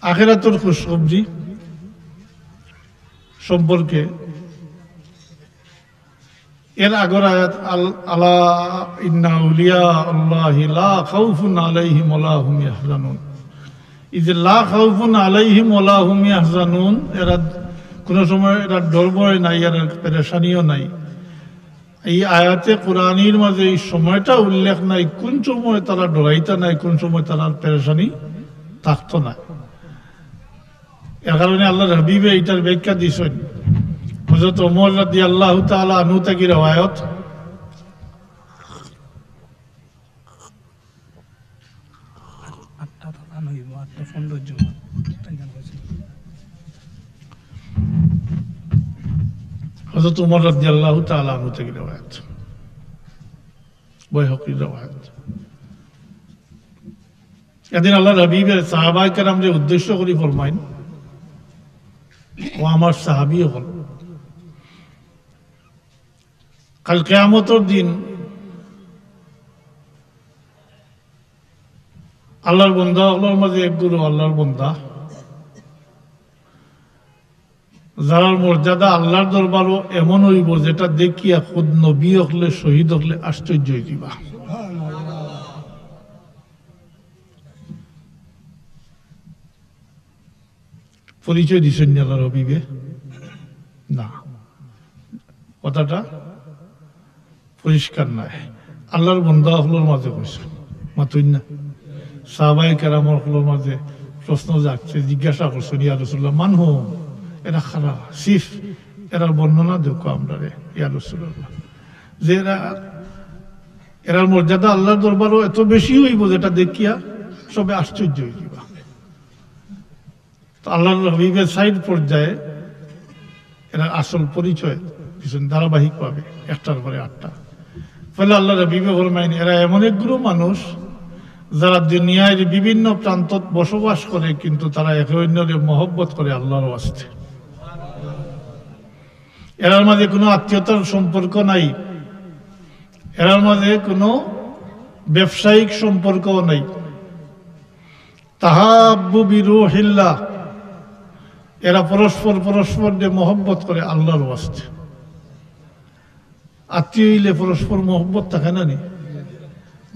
আখেরাতর খুশখবরি সম্পর্কে এর আগর আয়াত, আল-, "আলা ইন্না আউলিয়া আল্লাহি লা খাউফুন আলাইহিম ওয়া লা হুম ইয়াহজানুন।" এই যে "লা খাউফুন আলাইহিম ওয়া লা হুম ইয়াহজানুন", এরা কোনো সময় এরা ডর ভয় নাই, এরা পেরেশানিও নাই। এই আয়াতে কোরআনির মাঝে এই সময়টা উল্লেখ নাই, কোন সময় তারা ডরাইতা নাই, কোন সময় তারার পেরেশানি থাকতো না। এর কারণে আল্লাহর হাবিবে ইটার ব্যাখ্যা দিছইন। হযরত ওমর রাদিয়াল্লাহু তাআলা আনহু থাকি রেওয়ায়াত। আটটা তো আন হইব, আটটা পনেরো জন। হযরত ওমর রাদিয়াল্লাহু তাআলা আনহু থাকি রেওয়ায়াত, বাইহাকীর রেওয়ায়াত। একদিন আল্লাহর হাবিবে সাহাবায়ে কেরামরে উদ্দেশ্য করি ফরমাইন, "ও আমার সাহাবী অকল, কাল কিয়ামতর দিন আল্লাহর বন্দা অকলর মাঝে এক গুরু আল্লাহর বন্দা, যারার মর্যাদা আল্লাহর দরবারও এমন অইব, যেটা দেখিয়া খুদ নবী অকলে, শহীদ অকলে আশ্চর্য অই যিবা।" পরিচয় দিছইন নি আল্লাহর হাবিবে? না, কথাটা পরিষ্কার নায়। আল্লাহর বন্দা অকলর মাঝে কইছইন, মাতইন না? সাহাবায়ে কেরাম অকলর মাঝে প্রশ্ন জাগছে, জিজ্ঞাসা করছইন, "ইয়া রাসূলুল্লাহ, মান হুম?" এরা কারা? সিফ, এরার বর্ণনা দেউক্কা আমরারে, ইয়া রাসূলুল্লাহ। যে এরা, এরার মর্যাদা আল্লাহর দরবারও এত বেশি অইব, যেটা দেখিয়া সবে আশ্চর্য অই যিবা। তো আল্লাহর হাবিবে চাইর পর্যায়ে এরার আসল পরিচয় দিছইন ধারাবাহিকভাবে, একটার পরে আটটা। ফলে আল্লাহর হাবিবে ফরমাইন, এরা এমন এক গুরু মানুষ, যারা দুনিয়ার বিভিন্ন প্রান্তত বসবাস করে, কিন্তু তারা একে অন্যরে মহব্বত করে আল্লাহর ওয়াস্তে। এরার মাঝে কোনো আত্মীয়তার সম্পর্ক নাই, এরার মাঝে কোনো ব্যবসায়িক সম্পর্কও নাই। তাহাব্বু বিরুহিল্লাহ, এরা পরস্পর পরস্পররে মহব্বত করে আল্লাহর ওয়াস্তে। আত্মীয় অইলে পরস্পর মহব্বত থাকে না নি?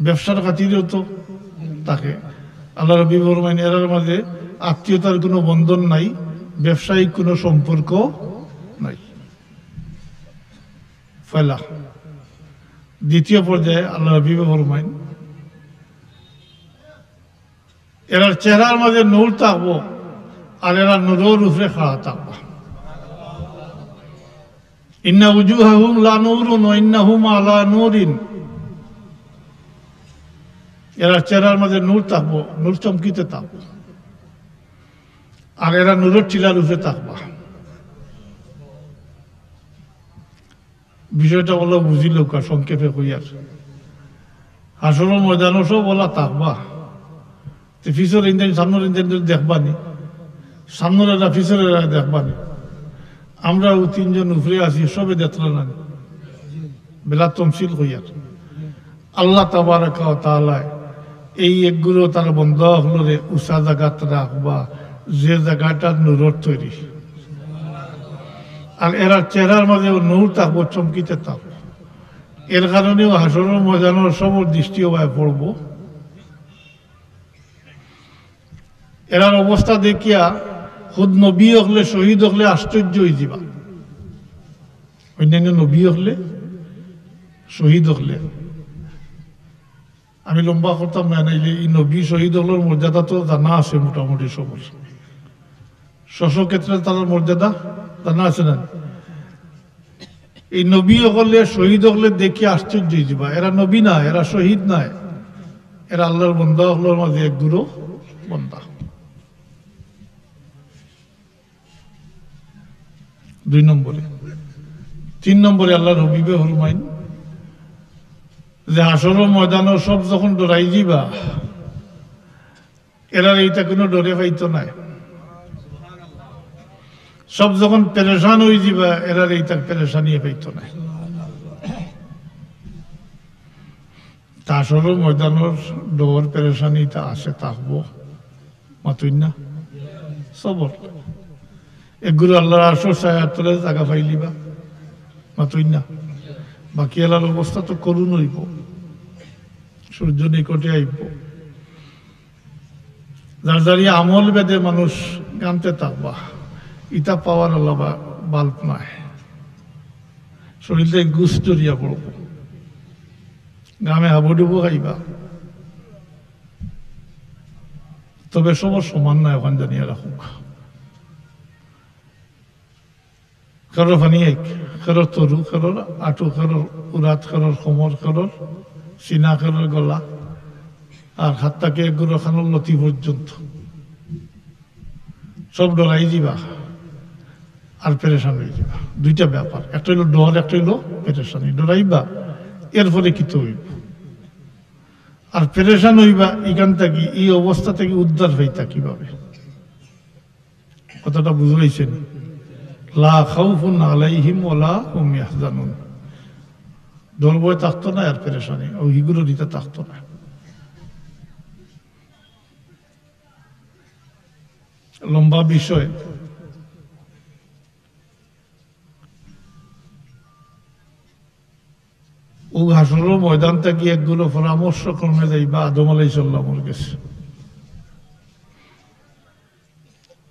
ব্যবসার খাতিরেও তো থাকে। আল্লাহর হাবিবে ফরমাইন, এরার মাঝে আত্মীয়তার কোনো বন্ধন নাই, ব্যবসায়িক কোনো সম্পর্ক নাই। পয়লা। দ্বিতীয় পর্যায়ে আল্লাহর হাবিবে ফরমাইন, এরার চেহারার মাঝে নূর থাকবো, আর এরা নূরর উপরে খাড়া থাকবা। ইন্না উজুহাহুম লানুরুন ওয়া ইন্নাহুম আলা নূরিন। এরার চেহারার মাঝে নূর থাকবো, নূর চমকিতে থাকবো, আর এরা নূরর টিলার উপরে থাকবা। বিষয়টা অলা বুঝিলাউক্কা, সংক্ষেপে কইয়ার। হাশরর ময়দানো সব অলা থাকবা, তে পিছর ইঞ্জিন, সামনর ইঞ্জিন দেখবা নি? সামনর এরা, পিছর এরা দেখবা নি? আমরা অউ তিনজন উপরে আছি, সবে দেখরা না নি? বেলা তফসিল কইয়ার। আল্লাহ তাবারাকা ওয়া তাআলায় এই এক গুরু তার বন্দা অকলরে উঁচা জাগাত রাখবা, যে জাগাটা নূরর তৈরি। আর এরার চেহারার মাঝে অউ নূর থাকবো, চমকিতে থাকবো। এর কারণেও হাশরর ময়দানো সবর দৃষ্টি অবায় পড়বো। এরার অবস্থা দেখিয়া খুদ নবী অকলে, শহীদ অকলে আশ্চর্য অই যিবা। অন্যান্য নবী অকলে, শহীদ অকলে, আমি লম্বা করতাম না, নাইলে এই নবী শহীদ অকলর মর্যাদা তো জানা আছে মোটামুটি সবর। স্ব স্ব ক্ষেত্রে তারার মর্যাদা জানা আছে না? এই নবী অকলে, শহীদ অকলে দেখি আশ্চর্য অই যিবা। এরা নবী না, এরা শহীদ নায়, এরা আল্লাহর বন্দা অকলর মাঝে এক গুরু বন্দা। দুই নম্বরে। তিন নম্বরে আল্লাহর হাবিবে ফরমাইন যে হাশরর ময়দানো সব যখন ডরাই যিবা, এরারে ইতা কোনো ডরে পাইতো নায়। সব যখন পেরেশান অই যিবা, এরারে ইতা পেরেশানিয়ে পাইতো নায়। তা হাশরর ময়দানর ডর পেরেশানি ইতা আছে, থাকবো। মাতইন না? সবর। এক গুরু আল্লাহর আরশর ছায়ার তলে জাগা পাইলিবা। মাতইন না? বাকি আলার অবস্থা তো করুণ অইবো। সূর্য নিকটে আইবো। যার যারি আমল বেদে মানুষ গামতে থাকবা, ইতা পাওয়ার আল্লাহ বা-, বাল্ব নায়। শরীর থাকি গুস ঝরিয়া পড়বো, গামে হাবুডুবু খাইবা। তবে সবর সমান নায়, অখান জানিয়া রাখউক্কা। কেরর ফানি আইক, কেরর তরু, কেরর আটু, কেরর উরাত, কেরর কোমর, কেরর সিনা, কেরর গলা, আর হাত থাকি এক গুরু কানর লতি পর্যন্ত। সব ডরাই যিবা আর পেরেশান অই যিবা। দুইটা ব্যাপার, একটা অইলো ডর, একটা অইলো পেরেশানি। ডরাইবা, এরপরে কিতা অইবো? আর পেরেশান অইবা, ইখান থাকি, ই অবস্থা থাকি উদ্ধার অইতা কিভাবে? কথাটা বুঝাইছি নি? লা খাউফুন আলাইহিম ওয়ালা হুম ইয়াহজানুন। ডর ভয় থাকতো না, আর পেরেশানি, অউ হিগুলো দিতে থাকতো না। লম্বা বিষয়। অউ হাশরর ময়দান থাকি এক গুরু পরামর্শ ক্রমে যাইবা আদম আলাইহিস সালামর গেছে।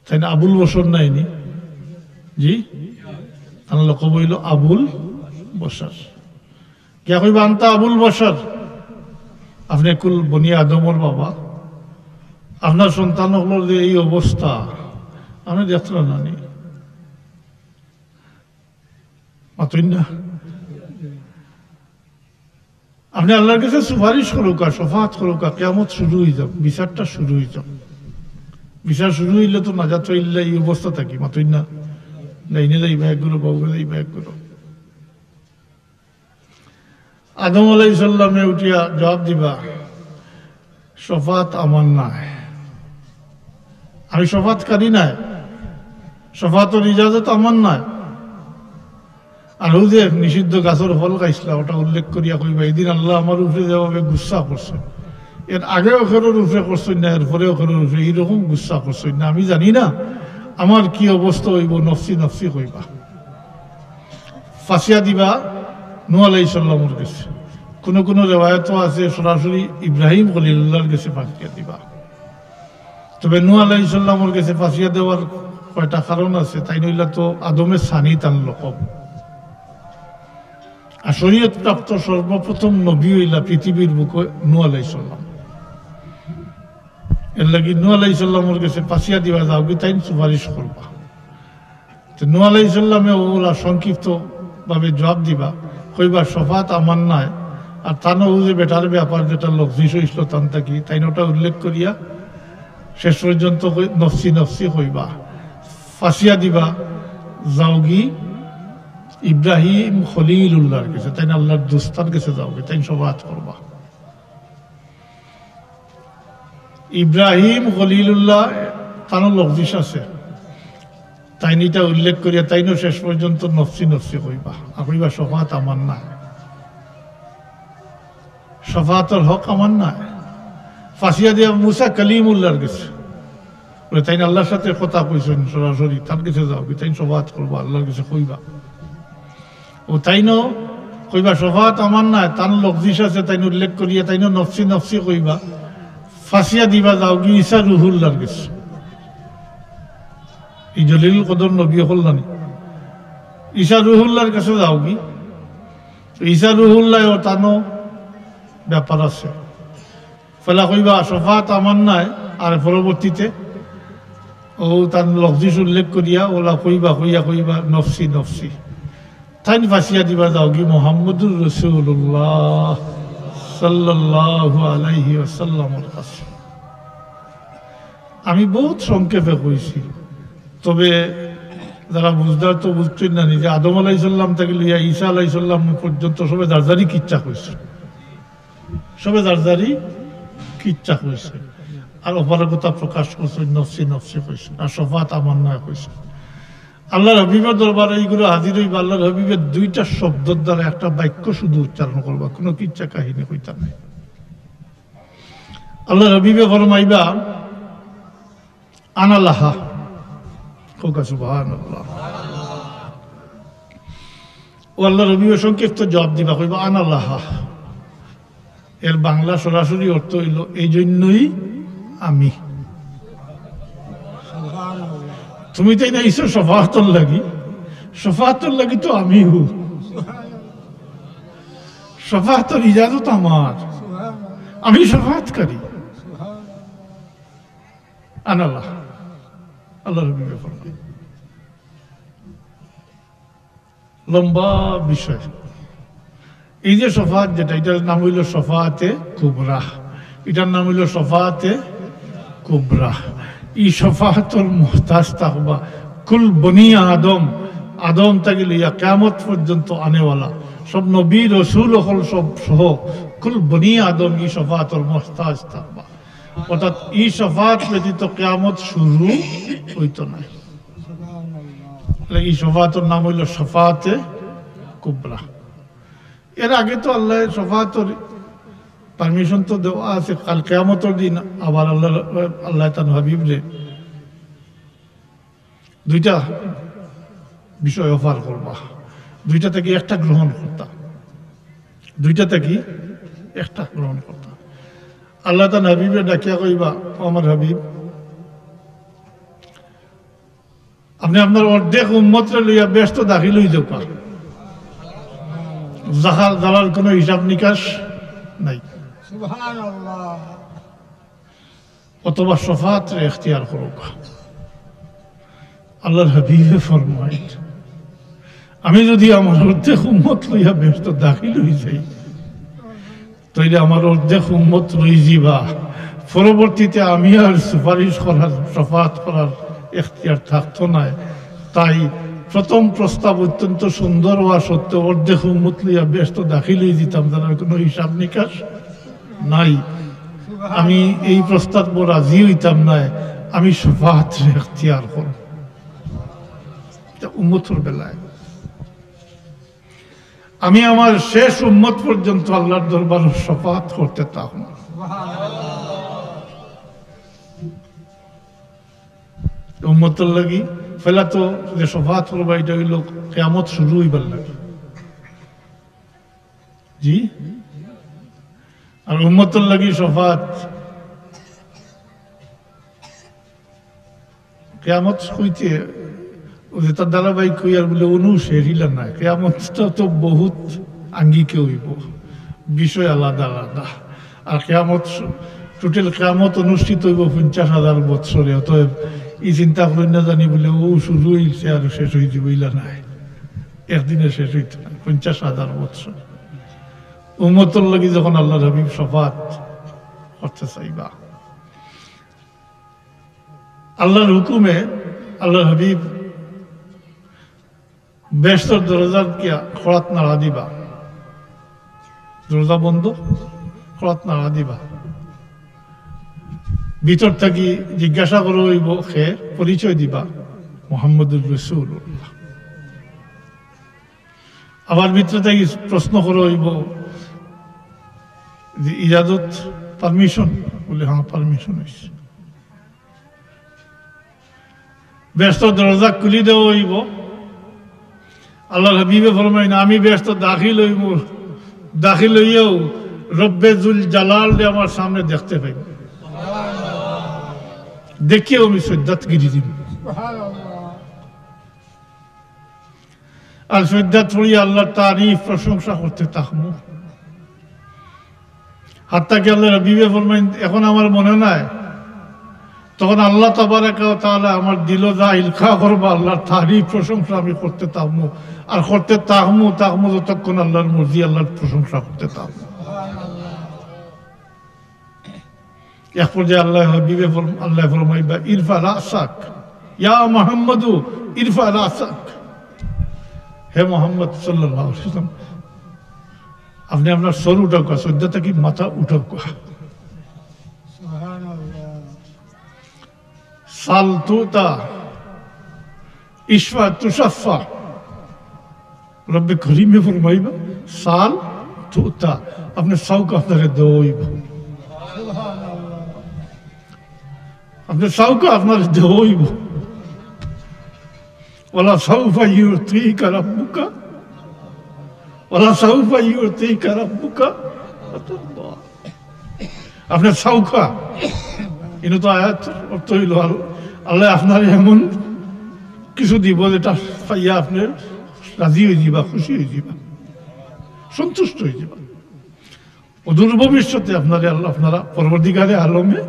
তাইন আবুল বশর নায়নি? জি? তান লকব অইলো আবুল বশর। কিয়া কইবা, "আনতা আবুল বশর, আপনে কুল বনি আদমর বাবা, আপনার সন্তান অকলর যে এই অবস্থা, আপনে দেখরা নানি?" মাতইন না। আপনে আল্লার গেছে সুপারিশ করউক্কা, শফাআত করউক্কা, কিয়ামত শুরু অই যাউক, বিচারটা শুরু অই যাউক। বিচার শুরু অইলে তো নাজাত পাইলা ই অবস্থা থাকি, মাতইন না। ডাইনে যাইবা এক গুরু, বাউয়ে যাইবা এক গুরু। আদম আলাইহিস সালামে উঠিয়া জবাব দিবা, "শফাআত আমার নায়। আমি শফাআতকারী নায়। শফাআতর ইজাজত আমার নায়।" আর অউ যে নিষিদ্ধ গাছর ফল খাইছলা, ওটা উল্লেখ করিয়া কইবা, "এই দিন আল্লাহ আমার উপরে যেভাবে গুসা করছইন, এর আগেও কেউর উপরে করছইন না, এরপরেও কেউর উপরে এইরকম গুসা করছইন না। আমি জানি না আমার কি অবস্থা অইবো, নফসি নফসি কইবা।" ফাঁসিয়া দিবা নূহ আলাইহিস সালামর গেছে। কুনু কুনু রেওয়ায়তও আছে সরাসরি ইব্রাহিম খলিলুল্লাহর গেছে ফাঁসিয়া দিবা। তবে নূহ আলাইহিস সালামর গেছে ফাঁসিয়া দেওয়ার কয়টা কারণ আছে। তাইন অইলা তো আদমে সানি তান লকব। আর শরীয়ত প্রাপ্ত সর্বপ্রথম নবী অইলা পৃথিবীর বুকে নূহ আলাইহিস সালাম। এর লাগি নূহ আলাইহিস সালামর গেছে ফাঁসিয়া দিবা যাওগি, তাইন সুপারিশ করবা। তো নূহ আলাইহিস সালামে অউলা সংক্ষিপ্ত ভাবে জবাব দিবা, কইবা, "শফাআত আমার নায়।" আর তান অউ যে বেটার ব্যাপার যেটা লফজি অইছিল তান থাকি, তাইন ওটা উল্লেখ করিয়া শেষ পর্যন্ত কই-, "নফসি নফসি" কইবা, ফাঁসিয়া দিবা যাওগি ইব্রাহিম খলিলুল্লাহর গেছে, তাইন আল্লাহর দুস্তার গেছে যাওগি, তাইন শফাআত করবা। ইব্রাহিম খলিলুল্লাহ তানও লফজিস আছে, তাইন ইটা উল্লেখ করিয়া তাইনও শেষ পর্যন্ত নফসি নফসি কইবা, আর কইবা, "শফাআত আমার নায়, শফাআতর হক আমার নায়।" ফাঁসিয়া দিয়া মুসা কলিমুল্লাহর গেছে, বলে, "তাইন আল্লাহর সাথে কথা কইছইন সরাসরি, তার গেছে যাওগি, তাইন শফাআত করবা, আল্লাহর গেছে কইবা।" ও তাইনও কইবা, "শফাআত আমার নায়", তান লফজিস আছে, তাইন উল্লেখ করিয়া তাইনও নফসি নফসি কইবা, ফাঁসিয়া দিবা যাওগি ঈসা রুহুল্লাহর গেছে। ই জলিলুল কদর নবী অকল নানি, ঈসা রুহুল্লাহর গেছে যাওগি। ঈসা রুহুল্লাহ ও তানও ব্যাপার আছে। পয়লা কইবা, "শফাআত আমার নায়", আর পরবর্তীতে ও তান লফজিস উল্লেখ করিয়া ওলা কইবা, কইয়া কইবা, "নফসি, নফসি।" তাইন ফাঁসিয়া দিবা যাওগি মুহাম্মদুর রাসূলুল্লাহ সাল্লাল্লাহু আলাইহি ওয়াসাল্লামর কাছে। আমি বহুত সংক্ষেপে কইছি, তবে যারা বুঝদার তো বুঝছইন না, নিজে আদম আলাইহিস সালাম থাকি লইয়া ঈসা আলাইহিস সালাম পর্যন্ত সবে যার যারি কিচ্ছা কইছে। সবে যার যারি কিচ্ছা কইছে, আর অপারগতা প্রকাশ করছে, নফসি নফসি কইছে, আর শফাআত আমার নায় কইছে। আল্লাহর হাবিবের দরবারে ইগুলো হাজির অইবা, আল্লাহর হাবিবের দুইটা শব্দর দ্বারা একটা বাক্য শুধু উচ্চারণ করবা, কোনো কিচ্ছা কাহিনী কইতা নাই। আল্লাহর হাবিবে ফরমাইবা, "আনা লাহা।" কউক্কা সুবহানাল্লাহ। ও আল্লাহর হাবিবে সংক্ষিপ্ত জবাব দিবা, কইবা, "আনা লাহা।" এর বাংলা সরাসরি অর্থ অইলো, "এই জন্যই আমি।" তুমি তাইন আইছো শফাআতর লাগি, শফাআতর লাগি তো আমিও। শফাআতর ইজাজত আমার, আমি শফাআতকারী। আনাল্লাহ, আল্লাহর হাবিবে ফরমান। লম্বা বিষয়। এই যে শফাআত, যেটা, এটার নাম অইলো শফাআতে কুবরা, এটার নাম অইলো শফাআতে কুবরা। এই শফাআতর মুহতাজ থাকবা কুল বনি আদম, আদম থাকি লইয়া কিয়ামত পর্যন্ত আনেওয়ালা সব নবী, রসুল অকল সব সহ কুল বনি আদম এই শফাআতর মুহতাজ থাকবা। অর্থাৎ এই শফাআত ব্যতীত কিয়ামত শুরু অইতো নায়। তাহলে এই শফাআতর নাম অইলো শফাআতে কুবরা। এর আগে তো আল্লায় শফাআতর permission তো দেওয়া আছে, কাল কিয়ামতর দিন আবার আল্লাহ, আল্লায় তান হাবিবরে দুইটা বিষয় offer করবা, দুইটা থাকি একটা গ্রহণ করতা, দুইটা থাকি একটা গ্রহণ করতা। আল্লায় তান হাবিবরে ডাকিয়া কইবা, "ও আমার হাবিব, আপনে আপনার অর্ধেক উম্মতরে লইয়া বেহেস্তো দাখিল অইযাউক্কা, যাহার, যারার কোনো হিসাব নিকাশ নাই।" সুবহানাল্লাহ। অথবা শফাআতরে এখতিয়ার করউক্কা। আল্লাহর হাবিবে ফরমাইন, "আমি যদি আমার অর্ধেক উম্মত লইয়া বেহেস্তো দাখিল অইযাই, তাইলে আমার অর্ধেক উম্মত রইযিবা, পরবর্তীতে আমি আর সুপারিশ করার, শফাআত করার এখতিয়ার থাকতো নায়। তাই প্রথম প্রস্তাব অত্যন্ত সুন্দর অওয়া সত্ত্বেও অর্ধেক উম্মত লইয়া বেহেস্তো দাখিল অইযিতাম, যারার কোনো হিসাব নিকাশ নাই। আমি এই প্রস্তাবো রাজি অইতাম নায়, আমি শফাআতরে এখতিয়ার করমু।" ইটা উম্মতর বেলায়। আমি আমার শেষ উম্মত পর্যন্ত আল্লাহর দরবারো শফাআত করতে থাকমু। উম্মতর লাগি, পয়লা তো যে শফাআত করবা, ইটা অইলো কিয়ামত শুরু অইবার লাগি। জি? আর উম্মতর লাগি শফাআত কিয়ামত অইতে, অউ যে তার ধারাবাহিক কইয়ার বুলে, "অনু শেষ অইলা নায়।" কিয়ামত তো, তো বহুত আঙ্গিকে অইবো, বিষয় আলাদা আলাদা। আর কিয়ামত, total কিয়ামত অনুষ্ঠিত অইবো পঞ্চাশ হাজার বৎসরে। অতএব ই চিন্তা করইন না জানি বুলে, "অউ শুরু অইছে আর শেষ অইযিবো, ইলা নায়, একদিনে শেষ অইতো নায়, পঞ্চাশ হাজার বৎসর।" উম্মতর লাগি যখন আল্লাহর হাবিব শফাআত করতে চাইবা, আল্লাহর হুকুমে আল্লাহর হাবিব বেহেস্তর দরজার কিয়া কড়াত নাড়া দিবা, দরজা বন্ধ, কড়াত নাড়া দিবা। ভিতর থাকি জিজ্ঞাসা করা অইবো, কে? পরিচয় দিবা, "মুহাম্মদুর রাসূলুল্লাহ।" আবার ভিতর থাকি প্রশ্ন করা অইবো যে, "ইজাজত, permission?" বুলে, "হ্যাঁ, permission অইছে।" বেহেস্তর দরজা খুলি দেওয়া অইবো। আল্লাহর হাবিবে ফরমাইন, "আমি বেহেস্তো দাখিল অইমু, দাখিল অইয়াও রব্বে জুল জালালরে আমার সামনে দেখতে পাইমু, দেখিয়াও আমি সইজদাত গিরি দিমু।" আর সইজদাত পড়িয়া আল্লাহর তারিফ প্রশংসা করতে থাকমু। হাত্তা কি আল্লাহর হাবিবে ফরমাইন, "এখন আমার মনে নাই।" তখন আল্লাহ তাবারাকা ওয়া তাআলা আমার দিলো যা ইলকা করবা, আল্লাহর তারিফ প্রশংসা আমি করতে থাকমু। আর করতে থাকমু, থাকমু যতক্ষণ আল্লাহর মর্জি, আল্লাহর প্রশংসা করতে থাকমু। এক পর্যায়ে আল্লাহর হাবিবে ফরম-, আল্লায় ফরমাইবা, "ইরফা রাসাক, ইয়া মুহাম্মাদু, ইরফা রাসাক।" হে মুহাম্মদ সাল্লাল্লাহু আলাইহি ওয়াসাল্লাম, আপনে আপনার সর উঠাউক্কা, সইজদা থাকি মাথা উঠাউক্কা। সুবহানাল্লাহ। সাল তুতা, ইশফা তুশাফা। রব্বে করিমে ফরমাইবা, "সাল তুতা, আপনে চাউক্কা, আপনারে দেওয়া অইবো। আপনে চাউক্কা, আপনারে দেওয়া অইবো।" "ওয়ালা সাউফা ইউতিকা রাব্বুকা, ওয়ালা সাউফা ইউতিকা রাব্বুকা ফাতারদা।" আপনে চাউক্কা। ইনো তো আয়াত অর্থ অইলো, আল-, আল্লায় আপনারে এমন কিছু দিবো যেটা পাইয়া আপনে রাজি অইযিবা, খুশি অইযিবা, সন্তুষ্ট অইযিবা। অদূর ভবিষ্যতে আপনারে আল্লাহ, আপনারা পরবর্তীকালে আলমে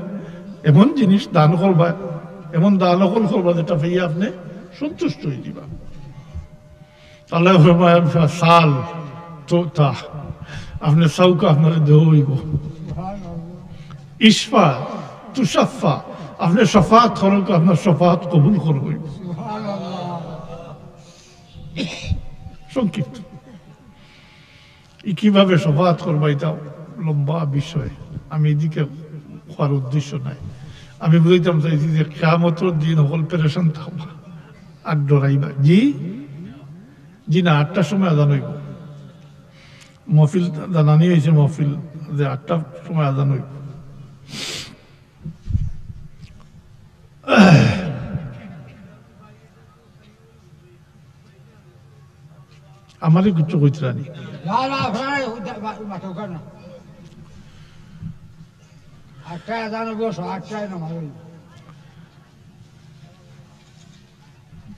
এমন জিনিস দান করবা, এমন দান অকল করবা যেটা পাইয়া আপনে সন্তুষ্ট অইযিবা। আল্লায় ফরমাইন, "সাল তুতা", আপনে চাউক্কা, আপনারে দেওয়া অইবো। "ইশফা তুশাফা", আপনে শাফাআত করউক্কা, আপনার শাফাআত কবুল করা অইবো। সংক্ষিপ্ত। ই কিভাবে শাফাআত করবা, ইটা লম্বা বিষয়, আমি ইদিকে কওয়ার উদ্দেশ্য নাই। আমি বুঝাইতাম চাইছি যে কিয়ামতর দিন হকল পেরেশান থাকবা আর ডরাইবা। জি, জি না, আটটার সময় আজান অইবো। মহফিল জানানি অইছে, মহফিল যে আটটার সময় আজান অইবো। আমারে কিচ্ছু কইতরা নি। না, না, আপনারা ওই দা-, মা-, মাঠে ওখানে। আটটায় আজান অইবো, আটটায় নামাজ অইবো।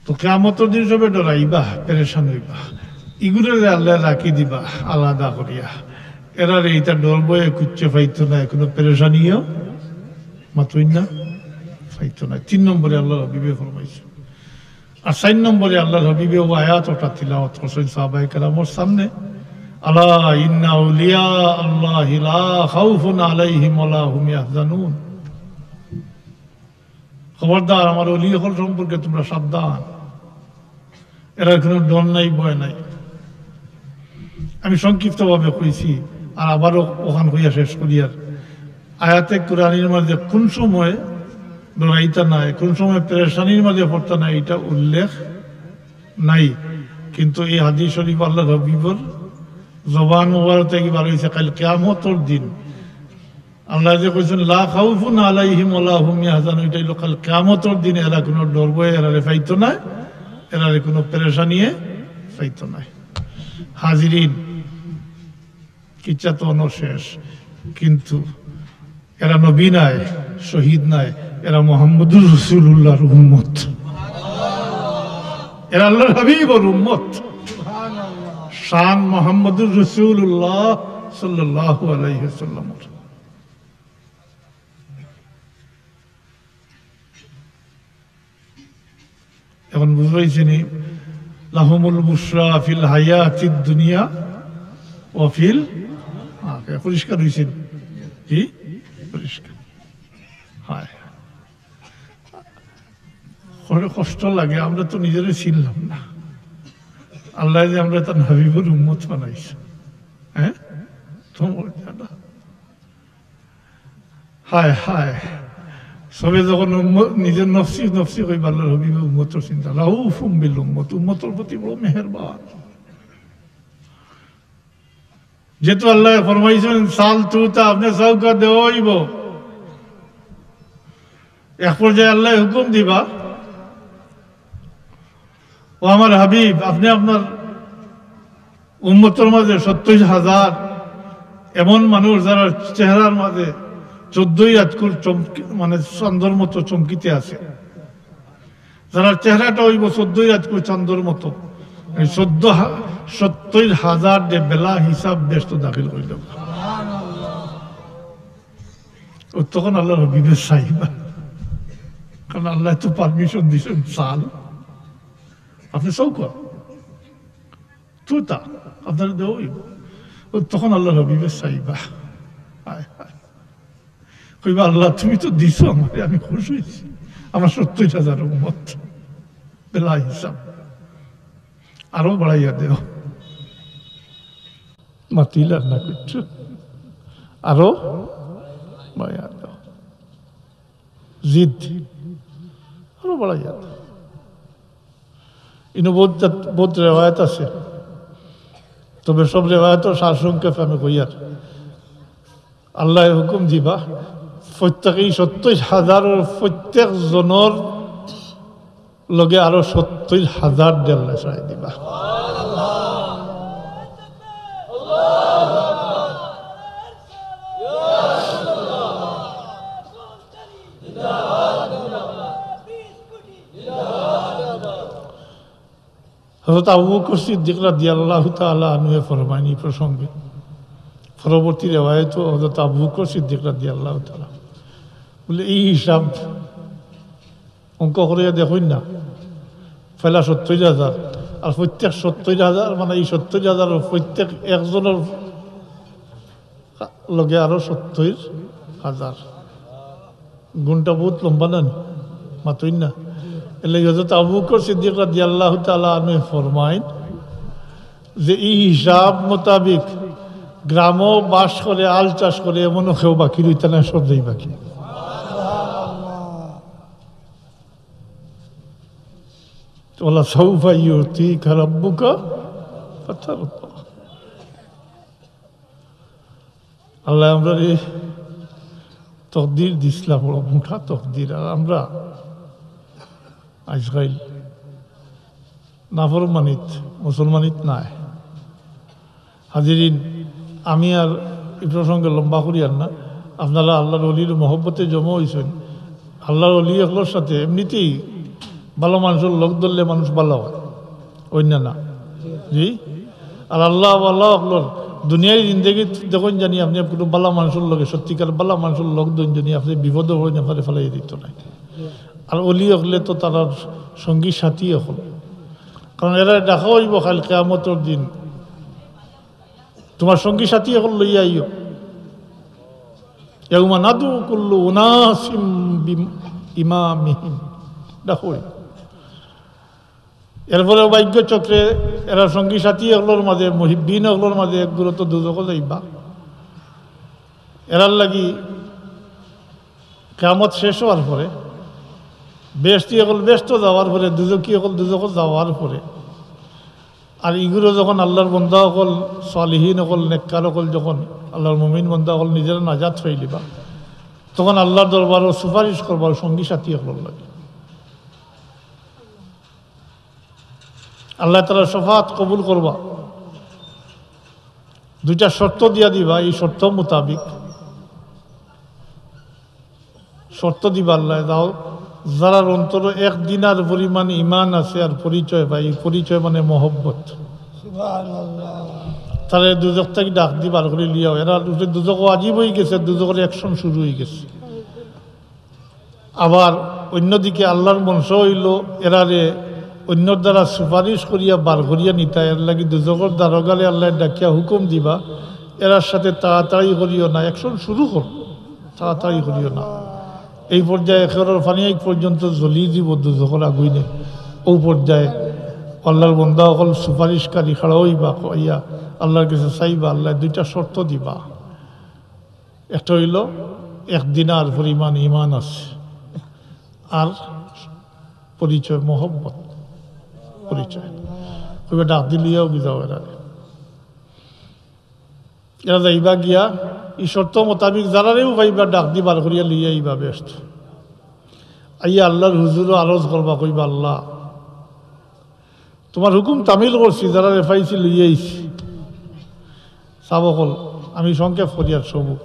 তো কিয়ামতর দিন সবে ডরাইবা, পেরেশান অইবা। ইগুরে আল্লায় রাখি দিবা আলাদা করিয়া। এরারে ইতা ডর ভয়ে কুচ্ছু পাইতো নায়, কুনু পেরেশানিও মাতইন না, পাইতো নায়। তিন নম্বরে আল্লাহর হাবিবে ফরমাইছে। আর চাইর নম্বরে আল্লাহর হাবিবে অউ আয়াত ওটা তিলাওয়াত করছইন সাহাবায়ে কেরামর সামনে, "আলা ইন্না আউলিয়া আল্লাহি লা খাউফুন আলাইহিম ওয়া লা হুম ইয়াহজানুন।" খবরদার, আমার অলি অকল সম্পর্কে তুমরা সাবধান, এরার কুনু ডর নাই, ভয় নাই। আমি সংক্ষিপ্তভাবে কইছি, আর আবারও অখান কইয়া শেষ করিয়ার। আয়াতে কুরআনির মাঝে কুন সময় ডরাইতা নায়, কুন সময় পেরেশানির মাঝে পড়তা নায়, ইটা উল্লেখ নাই। কিন্তু এই হাদিস শরীফ আল্লাহর হাবিবর জবান মুবারক থাকি বার অইছে, কাইল কিয়ামতর দিন আল্লায় যে কইছইন, "লা খাউফুন আলাইহিম ওয়া লা হুম ইয়াহজানুন", ইটা অইলো কাইল কিয়ামতর দিন এরা কুনু ডর ভয়ে এরারে পাইতো নায়, এরারে কুনু পেরেশানিয়ে পাইতো নায়। হাজিরিন, কিচ্ছা তো অনো শেষ, কিন্তু এরা নবী নায়, শহীদ নায়, এরা মুহাম্মদুর রাসূলুল্লাহর উম্মত, এরা আল্লাহর হাবিবর উম্মত। শান মুহাম্মদুর রাসূলুল্লাহ সাল্লাল্লাহু আলাইহি ওয়াসাল্লামর। এখন বুঝাইছি নি, "লাহুমুল বুশরা ফিল হায়াতিদ দুনিয়া ওয়া ফিল আখিরা।" পরিষ্কার অইছে নি? জি, পরিষ্কার। হয়। বড় কষ্ট লাগে, আমরা তো নিজেরে চিনলাম না। আল্লায় যে আমরারে তান হাবিবর উম্মত বানাইছে, হ্যাঁ? তো মর্যাদা। হায় হায়, সবে যখন উম্মত, নিজের নফসি নফসি কইবা, আল্লাহর হাবিবর উম্মতর চিন্তা, রাউফুম বিল উম্মত, উম্মতর প্রতি বড় মেহেরবান। যেহেতু আল্লায় ফরমাইছইন, "সাল তুতা", আপনে চাউক্কা, দেওয়া অইবো। এক পর্যায়ে আল্লায় হুকুম দিবা, "ও আমার হাবিব, আপনে আপনার উম্মতর মাঝে সত্তইর হাজার এমন মানুষ যারার চেহারার মাঝে চোদ্দই আতকুর চমক-, মানে চান্দর মতো চমকিতে আছে, যারার চেহারাটা অইবো চোদ্দই আতকুর চান্দর মতো, এই চোদ্দ হা-, সত্তইর হাজার যে বেলা হিসাব বেহেস্তো দাখিল করি দিবা।" ও তখন আল্লাহর হাবিবে চাইবা, কারণ আল্লায় তো permission দিছইন, "সাল", আপনে চাউক্কা। তুতা, আপনারে দেওয়া অইবো। ও তখন আল্লাহর হাবিবে চাইবা। হায়, হায়। কইবা, "আল্লাহ, তুমি তো দিছো আমারে, আমি খুশ অইছি। আমার সত্তইর হাজার উম্মত, বেলা হিসাব। আরো বাড়াইয়া দেও।" মাতিলা না কিচ্ছু। আরো বাড়াইয়া দেও। জিদ। আরো বাড়াইয়া দেও। ইনো বহুত জাত-, বহুত রেওয়ায়েত আছে, তবে সব রেওয়ায়েতর সারসংক্ষেপ আমি কইয়ার। আল্লায় হুকুম দিবা, প্রত্যেকেই সত্তইর হাজারর প্রত্যেক জনর লগে আরো সত্তইর হাজার দিয়া আল্লায় চাই দিবা। হযরত আবু বকর সিদ্দিক রাদিয়াল্লাহু তাআলা আনহু ফরমাইন ই প্রসঙ্গে, পরবর্তী রেওয়ায়েতো হযরত আবু বকর সিদ্দিক রাদিয়াল্লাহু তাআলা বলে, এই হিসাব অঙ্ক করিয়া দেখইন না, পয়লা সত্তইর হাজার, আর প্রত্যেক সত্তর হাজার, মানে, এই সত্তর হাজারর প্রত্যেক একজনর লগে আরো সত্তর হাজার। গুণটা বহুত লম্বা না নি? মাতইন না। এলে হযরত আবু বকর সিদ্দিক রাদিয়াল্লাহু তাআলা আনহু ফরমাইন যে এই হিসাব মোতাবিক গ্রামও বাস করে, আল চাষ করে, এমনও কেউ বাকি রইতা না, সব যাইবা কি। ওয়ালা সাউফা ইউতিকা রাব্বুকা ফাতারদা। আল্লাহ আমরারে তকদির দিছলা, বড় মোটা তকদির। আর আমরা আজকাল নাফরমানিত, মুসলমানিত নাই। হাজিরিন, আমি আর এই প্রসঙ্গে লম্বা করিয়ার না। আপনারা আল্লাহর ওলির মহব্বতে জমা অইছইন। আল্লাহর ওলি অকলর সাথে এমনিতেই ভালা মানষর লগ ধরলে মানুষ ভালা অয়, অইন্য না? জি। আর আল্লাহ, আল্লাহ অকলর দুনিয়ার জিন্দেগিত দেখইন জানি আপনে কুনু ভালা মানষর লগে, সত্যিকার ভালা মানষর লগ ধরইন জানি আপনে বিপদো পড়ইন, আপনারে ফালাই দিতো নায়। আর ওলি অকলে তো তারার সঙ্গী সাথী অকল, কারণ এরারে ডাকা অইবো কাইল কিয়ামতর দিন, তুমার সঙ্গী সাথী অকল লইয়া আইও। ইয়াউমা নাদউ কুল্লা উনাসিম বিম-, ইমামিহিম। ডাকা অইবো। এরপরে ভাগ্য চক্রে এরা সঙ্গী সাথী অকলর মাঝে, মুহিব্বিন অকলর মাঝে একগুলো তো দুজখো যাইবা। এরার লাগি কিয়ামত শেষ অওয়ার পরে, বেহেশতি অকল বেহেশতো যাওয়ার পরে, দুজখি অকল দুজখো যাওয়ার পরে, আর ইগুলো যখন আল্লাহর বন্দা অকল, সালিহিন অকল, নেককার অকল যখন আল্লাহর মুমিন বন্দা অকল নিজেরা নাজাত পাইলিবা, তখন আল্লাহর দরবারো সুপারিশ করবা সঙ্গী সাথী অকলর লাগি। আল্লাহ তাআলা শফাআত কবুল করবা। দুইটা শর্ত দিয়া দিবা, এই শর্ত মোতাবিক শর্ত দিবা আল্লাহ, যাও, যারার অন্তরো এক দিনার পরিমাণ ইমান আছে আর পরিচয় পাই, এই পরিচয় মানে মহব্বত। সুবহানাল্লাহ। তারে দুজখ থাকি ডাক দি বার করি লিয়াও। এরার উপরে দুজখ ওয়াজিব অইগেছে, দুজখর action শুরু অইগেছে। আবার অন্যদিকে আল্লাহর মনশা অইলো এরারে অন্যর দ্বারা সুপারিশ করিয়া বার করিয়া নিতা, এর লাগি দুজখর দারোগারে আল্লায় ডাকিয়া হুকুম দিবা, এরার সাথে তাড়াতাড়ি করিও না, action শুরু করো, তাড়াতাড়ি করিও না। এই পর্যায়ে একেবারে পানি এক পর্যন্ত জ্বলি দিব দুজখর আগুইনে। ও পর্যায়ে আল্লাহর বন্দা অকল সুপারিশকারী খাড়া অইবা, কইয়া আল্লাহর কাছে চাইবা, আল্লায় দুইটা শর্ত দিবা। একটা অইলো এক দিনার পরিমাণ ইমান আছে, আর পরিচয় মহব্বত পরিচয়। কইবা ডাক দি লিয়াও গি যাও এরারে। এরা যাইবা গিয়া, এই শর্ত মোতাবিক যারারেউ পাইবা ডাক দি বার করিয়া লইয়া আইবা বেহেশত। আইয়া আল্লাহর হুজুরো আরজ করবা, কইবা, "আল্লাহ, তুমার হুকুম তামিল করছি, যারারে পাইছি লইয়া আইছি।" সাব অকল, আমি সংক্ষেপ করিয়ার সবু।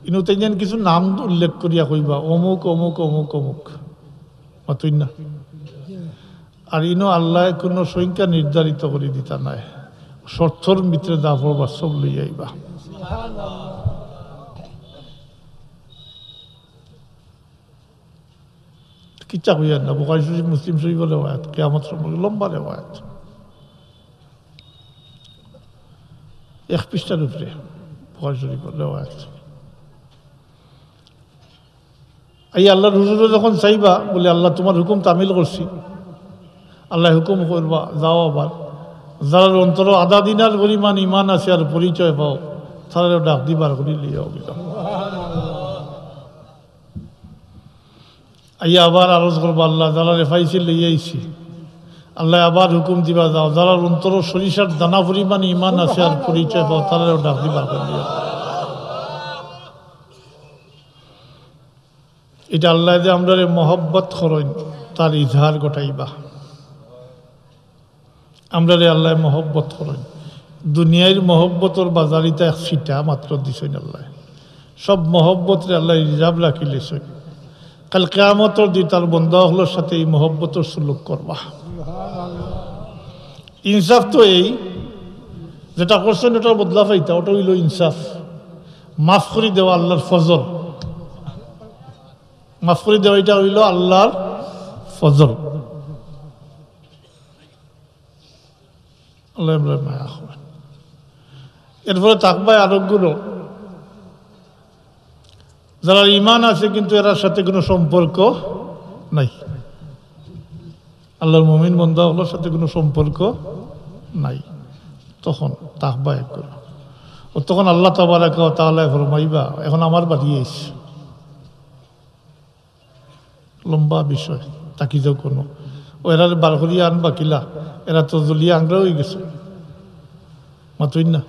ইনো তাইন কিছু নাম উল্লেখ করিয়া কইবা, অমুক, অমুক, অমুক, অমুক। মাতইন না। আর ইনো আল্লায় কুনু সংখ্যা নির্ধারিত করি দিতা নায়। শর্তর ভিতরে যা পড়বা সব লইয়া আইবা। কিচ্ছা কইয়ার না, বুখারী শরীফ, মুসলিম শরীফর রেওয়ায়াত, কিয়ামত সম্পর্কে লম্বা রেওয়ায়াত, এক পৃষ্ঠার উপরে বুখারী শরীফর রেওয়ায়াত। এই আল্লাহর হুজুরো যখন চাইবা, বলে, "আল্লাহ, তুমার হুকুম তামিল করছি।" আল্লায় হুকুম করবা, "যাও আবার, যারার অন্তরো আধা দিনার পরিমাণ ইমান আছে আর পরিচয় পাও, তারারে ডাক দি বার করি লইয়া আও।" আইয়া আবার আরজ করবা, "আল্লাহ, যারারে পাইছি লইয়া আইছি।" আল্লায় আবার হুকুম দিবা, "যাও, যারার অন্তরো সরিষার দানা পরিমাণ ইমান আছে আর পরিচয় পাও, তারারেও ডাক দি বার করি লইয়া আও।" ইটা আল্লায় যে আমরারে মহব্বত করইন, তার ইজহার ঘটাইবা। আমরারে আল্লায় মহব্বত করইন। দুনিয়ার মহব্বতর বাজার ইটা এক ছিটা মাত্র দিছইন আল্লায়। সব মহব্বতরে আল্লায় reserve রাখি লইছইন। কাইল কিয়ামতর দিন তার বন্দা অকলর সাথে এই মহব্বতর সুলুক করবা। ইনসাফ তো এই, যেটা করছইন ওটার বদলা পাইতা, ওটা অইলো ইনসাফ। মাফ করি দেওয়া আল্লাহর ফজল। মাফ করি দেওয়া, ইটা অইলো আল্লাহর ফজল। আল্লাহ আমরারে মায়া করইন। এরপরে থাকবায় আরোগুলো, যারার ইমান আছে কিন্তু এরার সাথে কোনো সম্পর্ক নাই, আল্লাহর মুমিন বান্দা অকলর সাথে কোনো সম্পর্ক নাই, তখন থাকবায় একগুলো। ও তখন আল্লাহ তাবারাকা ওয়া তাআলায় ফরমাইবা, "এখন আমার বাড়ি আইস।" লম্বা বিষয়, থাকি যাও কোনো। ও এরারে বার করিয়া আনবা কিলা, এরা তো জ্বলিয়া আংরা অইগেছে। মাতইন না?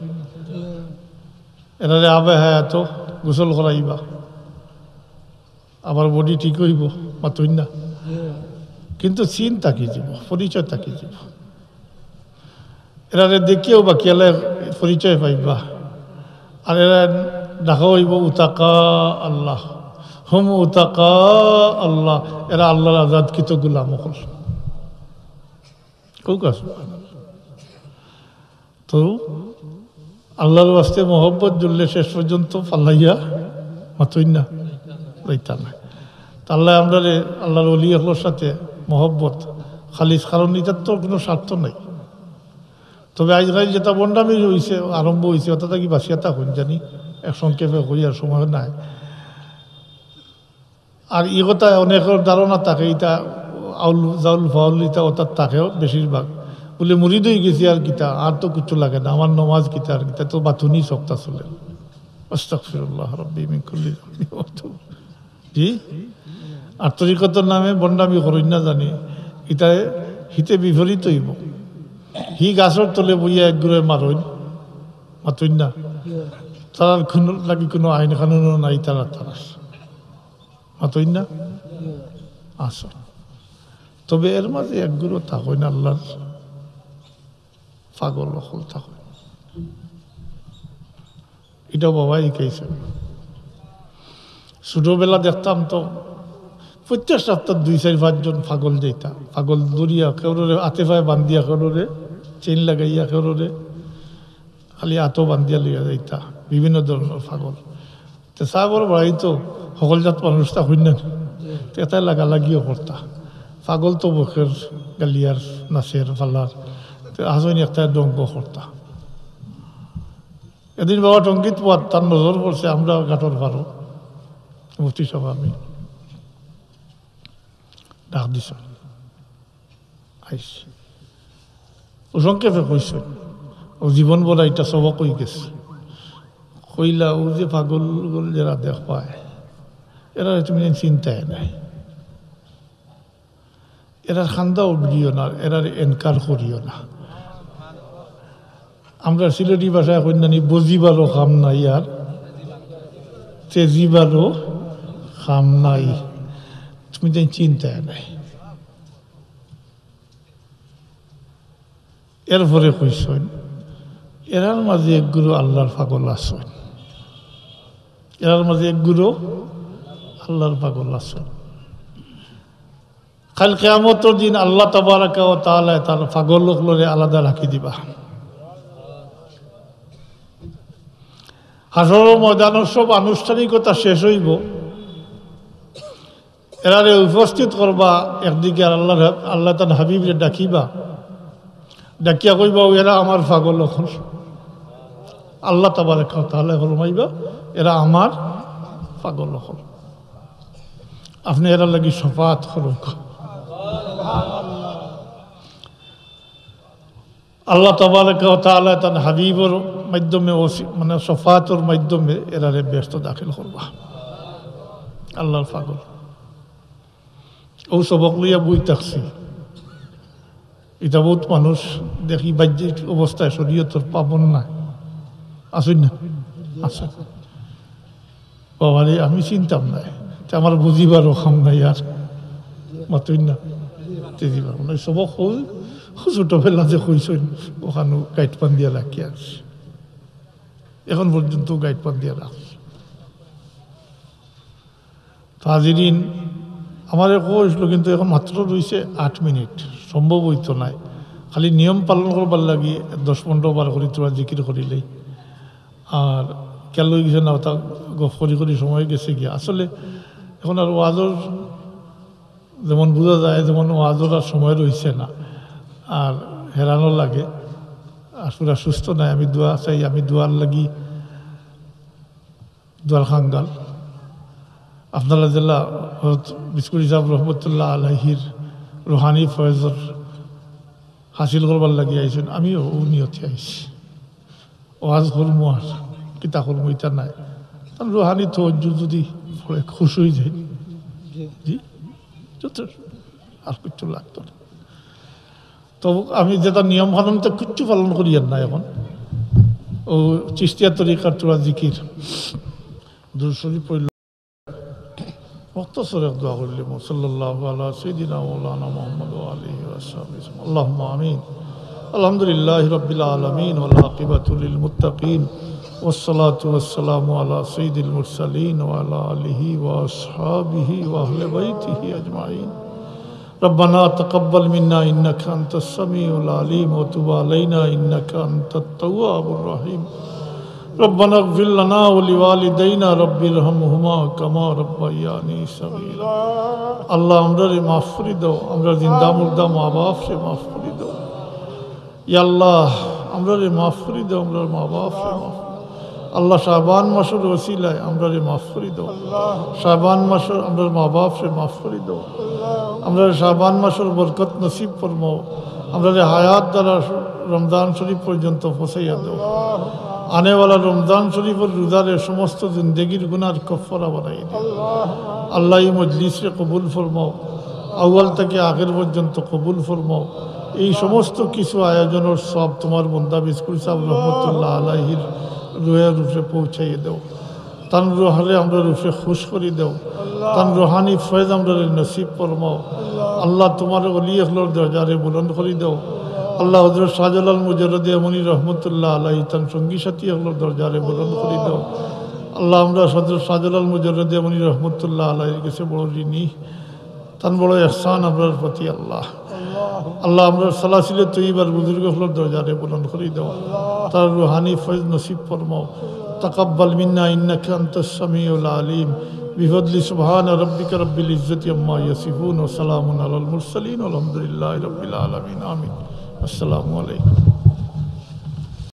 এরারে আবে হায়াতো গোসল করাইবা, আবার বডি ঠিক অইবো। মাতইন না? কিন্তু চিন থাকি যাইবো, পরিচয় থাকি যাইবো। এরারে দেখিয়াও বাকি আল্লাহ পরিচয় পাইবা। আর এরা ডাকা অইবো উতাকা আল্লাহ, হুম উতাকা আল্লাহ, এরা আল্লাহর আজাদকৃত গোলাম অকল। কউক্কা সুবহানাল্লাহ। তো আল্লাহর ওয়াস্তে মহব্বত জুড়লে শেষ পর্যন্ত ফালাইয়া মাতইন না, যাইতা নায়। তা আল্লাহ আমরারে আল্লাহর ওলি অকলর সাথে মহব্বত খালিস, কারণ ইটার তো কোনো স্বার্থ নাই। তবে আইজকাইল যেটা ভণ্ডামি অইছে, আরম্ভ অইছে, ওটা থাকি বাঁচিয়া থাকইন জানি, এক সংক্ষেপে কইয়ার সময় নাই। আর ই কথা অনেকর ধারণা থাকে, ইটা আউল জাউল ফাউল ইটা ওটার থাকেও বেশিরভাগ। বলে, "মুরিদ অইগেছি আর কিতা, আর তো কিচ্ছু লাগে না, আমার নমাজ কিতা আর কিতা, তো বাতুনি সপ্তাহ চলে।" আস্তাগফিরুল্লাহ রাব্বি মিন কুল্লি যামবি ওয়া আতুবু। জি? আর তরিকতর নামে ভণ্ডামি করইন না জানি, ইটায় হিতে বিপরীত অইবো। হি গাছর তলে বইয়া একগুরে মারইন, মাতইন না। তারার কোনো লাগি কোনো আইন কানুনও নাই, তারা তারা মাতইন না। আচ্ছা, তবে এর মাঝে একগুলো থাকইন আল্লাহর পাগল অকল থাকইন। ইটাও বাবায় হিকাইছে। ছোটবেলা দেখতাম তো প্রত্যেক সপ্তাহ দুই চাইর পাঁচজন পাগল যাইতা, পাগল ধরিয়া কেউরে আতে পায়ে বান্ধিয়া, কেউরে চেইন লাগাইয়া, কেউরে খালি আতো বান্ধিয়া লইয়া যাইতা, বিভিন্ন ধরনর পাগল। তে সাবর বাড়ি তো হকল জাত মানুষ থাকইন না, তে এটায় লাগালাগিও করতা। পাগল তো বকের, গালিয়ার, নাচের, ফালার, তে আছইন একটায় ঢং করতা। এদিন বাবা টঙ্গিত পথ, তার নজর পড়ছে আমরা ঘাটর পারো, মুফতি সাব আমি, ডাক দিছইন। আইস। ও সংক্ষেপে কইছইন, ও জীবন ভরা ইটা সবক অইগেছে। কইলা, "ও যে পাগল অকল যেরা দেখবায়, এরারে তুমি চিনতায় নায়। এরার কান্দাও ভিড়িও না, এরারে এনকার করিও না।" আমরা সিলেটি ভাষায় কইন নানি, "বুঝিবারও কাম নাই আর তেজিবারও কাম নাই।" তুমি তাইন চিনতায় নায়। এরপরে কইছইন, এরার মাঝে একগুলো আল্লাহর পাগল আছইন, এরার মাঝে একগুলো আল্লাহর পাগল আছইন। কাইল কিয়ামতর দিন আল্লাহ তাবারাকা ওয়া তাআলায় তার পাগল অকলরে আলাদা রাখি দিবা। হাশরর ময়দানর সব আনুষ্ঠানিকতা শেষ অইবো। এরারে উপস্থিত করবা একদিকে, আর আল্লাহর হাব-, আল্লাহ তার হাবিবরে ডাকিবা, ডাকিয়া কইবা, "ও এরা আমার পাগল অকল।" আল্লাহ তাবারাকা ওয়া তাআলায় ফরমাইবা, "এরা আমার পাগল অকল, আপনে এরার লাগি শফাআত করউক্কা।" আল্লাহ তাবারাকা ওয়া তাআলায় তান হাবিবর মাধ্যমে ওসি-, মানে শফাআতর মাধ্যমে এরারে বেহেস্তো দাখিল করবা। আল্লাহর পাগল। ও সবক লইয়া বই থাকছি। ইটা বউত মানুষ দেখি বাহ্যিক অবস্থায় শরীয়তর পাবন নায়। আছইন না? আছইন। বাবারে, আমি চিনতাম নায়। তে আমার বুঝিবারও কাম নাই আর। মাতইন না? তেজিবার। মানে সবক অউ, অউ ছোটবেলা যে কইছইন, অখানউ গাইট বান্ধিয়া রাখিয়া আছি। এখন পর্যন্ত গাইট বান্ধিয়া রাখছি। তো হাজিরিন, আমারে কওয়া অইছিল, কিন্তু এখন মাত্র রইছে আট মিনিট, সম্ভব অইতো নায়। খালি নিয়ম পালন করবার লাগি দশ পনেরো বার করি তোরা জিকির করিলেই। আর খেয়াল অইগেছে না, অতা গফ করি করি সময় গেছে গিয়া। আসলে এখন আর ওয়াজর যেমন বুঝা যায়, যেমন ওয়াজর আর সময় রইছে না, আর হেরানও লাগে। আর পুরা সুস্থ নাই। আমি দোয়া চাই, আমি দোয়ার লাগি দোয়ার খাঙ্গাল। আপনারা যেলা হযরত বিস্কুড়ি সাহেব রহমতুল্লাহ আলাইহির রুহানি ফয়েজর হাসিল করবার লাগি আইছইন, আমিও অউ নিয়তে আইছি। ওয়াজ করমু আর কিতা করমু ইতা নায়, তান রুহানি তওয়াজ্জু যদি পড়ে খুশ অইযাই। জি, যথেষ্ট, আর কিচ্ছু লাগতো না। তো আমি যেটা নিয়ম কানুন তো কিচ্ছু পালন করিয়ার না এখন। অউ চিশতিয়া তরিকার থুড়া জিকির, দুরূদ শরীফ পড়লে, মুখতাসর এক দোয়া করিলে, সাল্লাল্লাহু আলা সাইয়্যিদিনা মাওলানা মুহাম্মদ ওয়া আলিহি ওয়া সাহবিহি। আল্লাহুম্মা আমিন। আলহামদুলিল্লাহি রাব্বিল আলামিন ওয়াল আকিবাতু লিল মুত্তাকিন ওয়াস সালাতু ওয়াস সালামু আলা সাইয়্যিদিল মুরসালিন ওয়া আলা আলিহি ওয়া আসহাবিহি ওয়া আহলি বাইতিহি আজমাইন। ربنا تقبل منا إنك أنت السميع العليم وتب علينا إنك أنت التواب الرحيم. ربنا اغفر لنا ولوالدينا رب ارحمهما كما ربياني صغيرا. আল্লাহ, আমরারে মাফ করি দেও, আমরার জিন্দা মুর্দা মা বাপরে মাফ করি দেও। ইয়া আল্লাহ, আমরারে মাফ করি দেও, আমরার মা বাপরে মাফ করি দেও। আল্লাহ, শাবান মাসর ওসিলায় আমরারে মাফ করি দেও। শাবান মাসর আমরার মা বাপরে মাফ করি দেও। আমরারে শাবান মাসর বরকত নসিব ফরমাও। আমরারে হায়াত দ্বারা রমজান শরীফ পর্যন্ত পৌঁছাইয়া দেও। আনেওয়ালা রমজান শরীফর রোজারে সমস্ত জিন্দেগির গুনার কফফারা বানাই দেও। আল্লাহ, ই মজলিসরে কবুল ফরমাও, আউয়াল থাকি আখের পর্যন্ত কবুল ফরমাও। এই সমস্ত কিছু আয়োজনর সওয়াব তুমার বন্দা বিস্কুড়ি সাহেব রহমতুল্লাহ আলাইহির রুহের উপরে পৌঁছাইয়া দেও। তান রুহরে আমরার উপরে খুশ করি দেও। তান রুহানি ফয়েজ আমরারে নসিব ফরমাও। আল্লাহ, তুমার ওলি অকলর দরজারে বুলন্দ করি দেও। আল্লাহ, হযরত শাহজালাল মুজাররদে ইয়ামনি রহমতুল্লাহ আলাইহি তান সঙ্গী সাথী অকলর দরজারে বুলন্দ করি দেও। আল্লাহ, আমরা হযরত শাহজালাল মুজাররদে ইয়ামনি রহমতুল্লাহ আলাইহির গেছে বড় ঋণী। তান বড় ইহসান আমরার প্রতি আল্লাহ। আল্লাহ, আমরার সালাসিলে তৈয়বার বুজুর্গ অকলর দরজারে বুলন্দ করি দেও। তারার রুহানি ফয়েজ নসিব ফরমাও। تقبل منا إنك أنت السميع العليم. بفضل سبحان ربك رب العزة عما يصفون وسلام على المرسلين والحمد لله رب العالمين. آمين. السلام عليكم.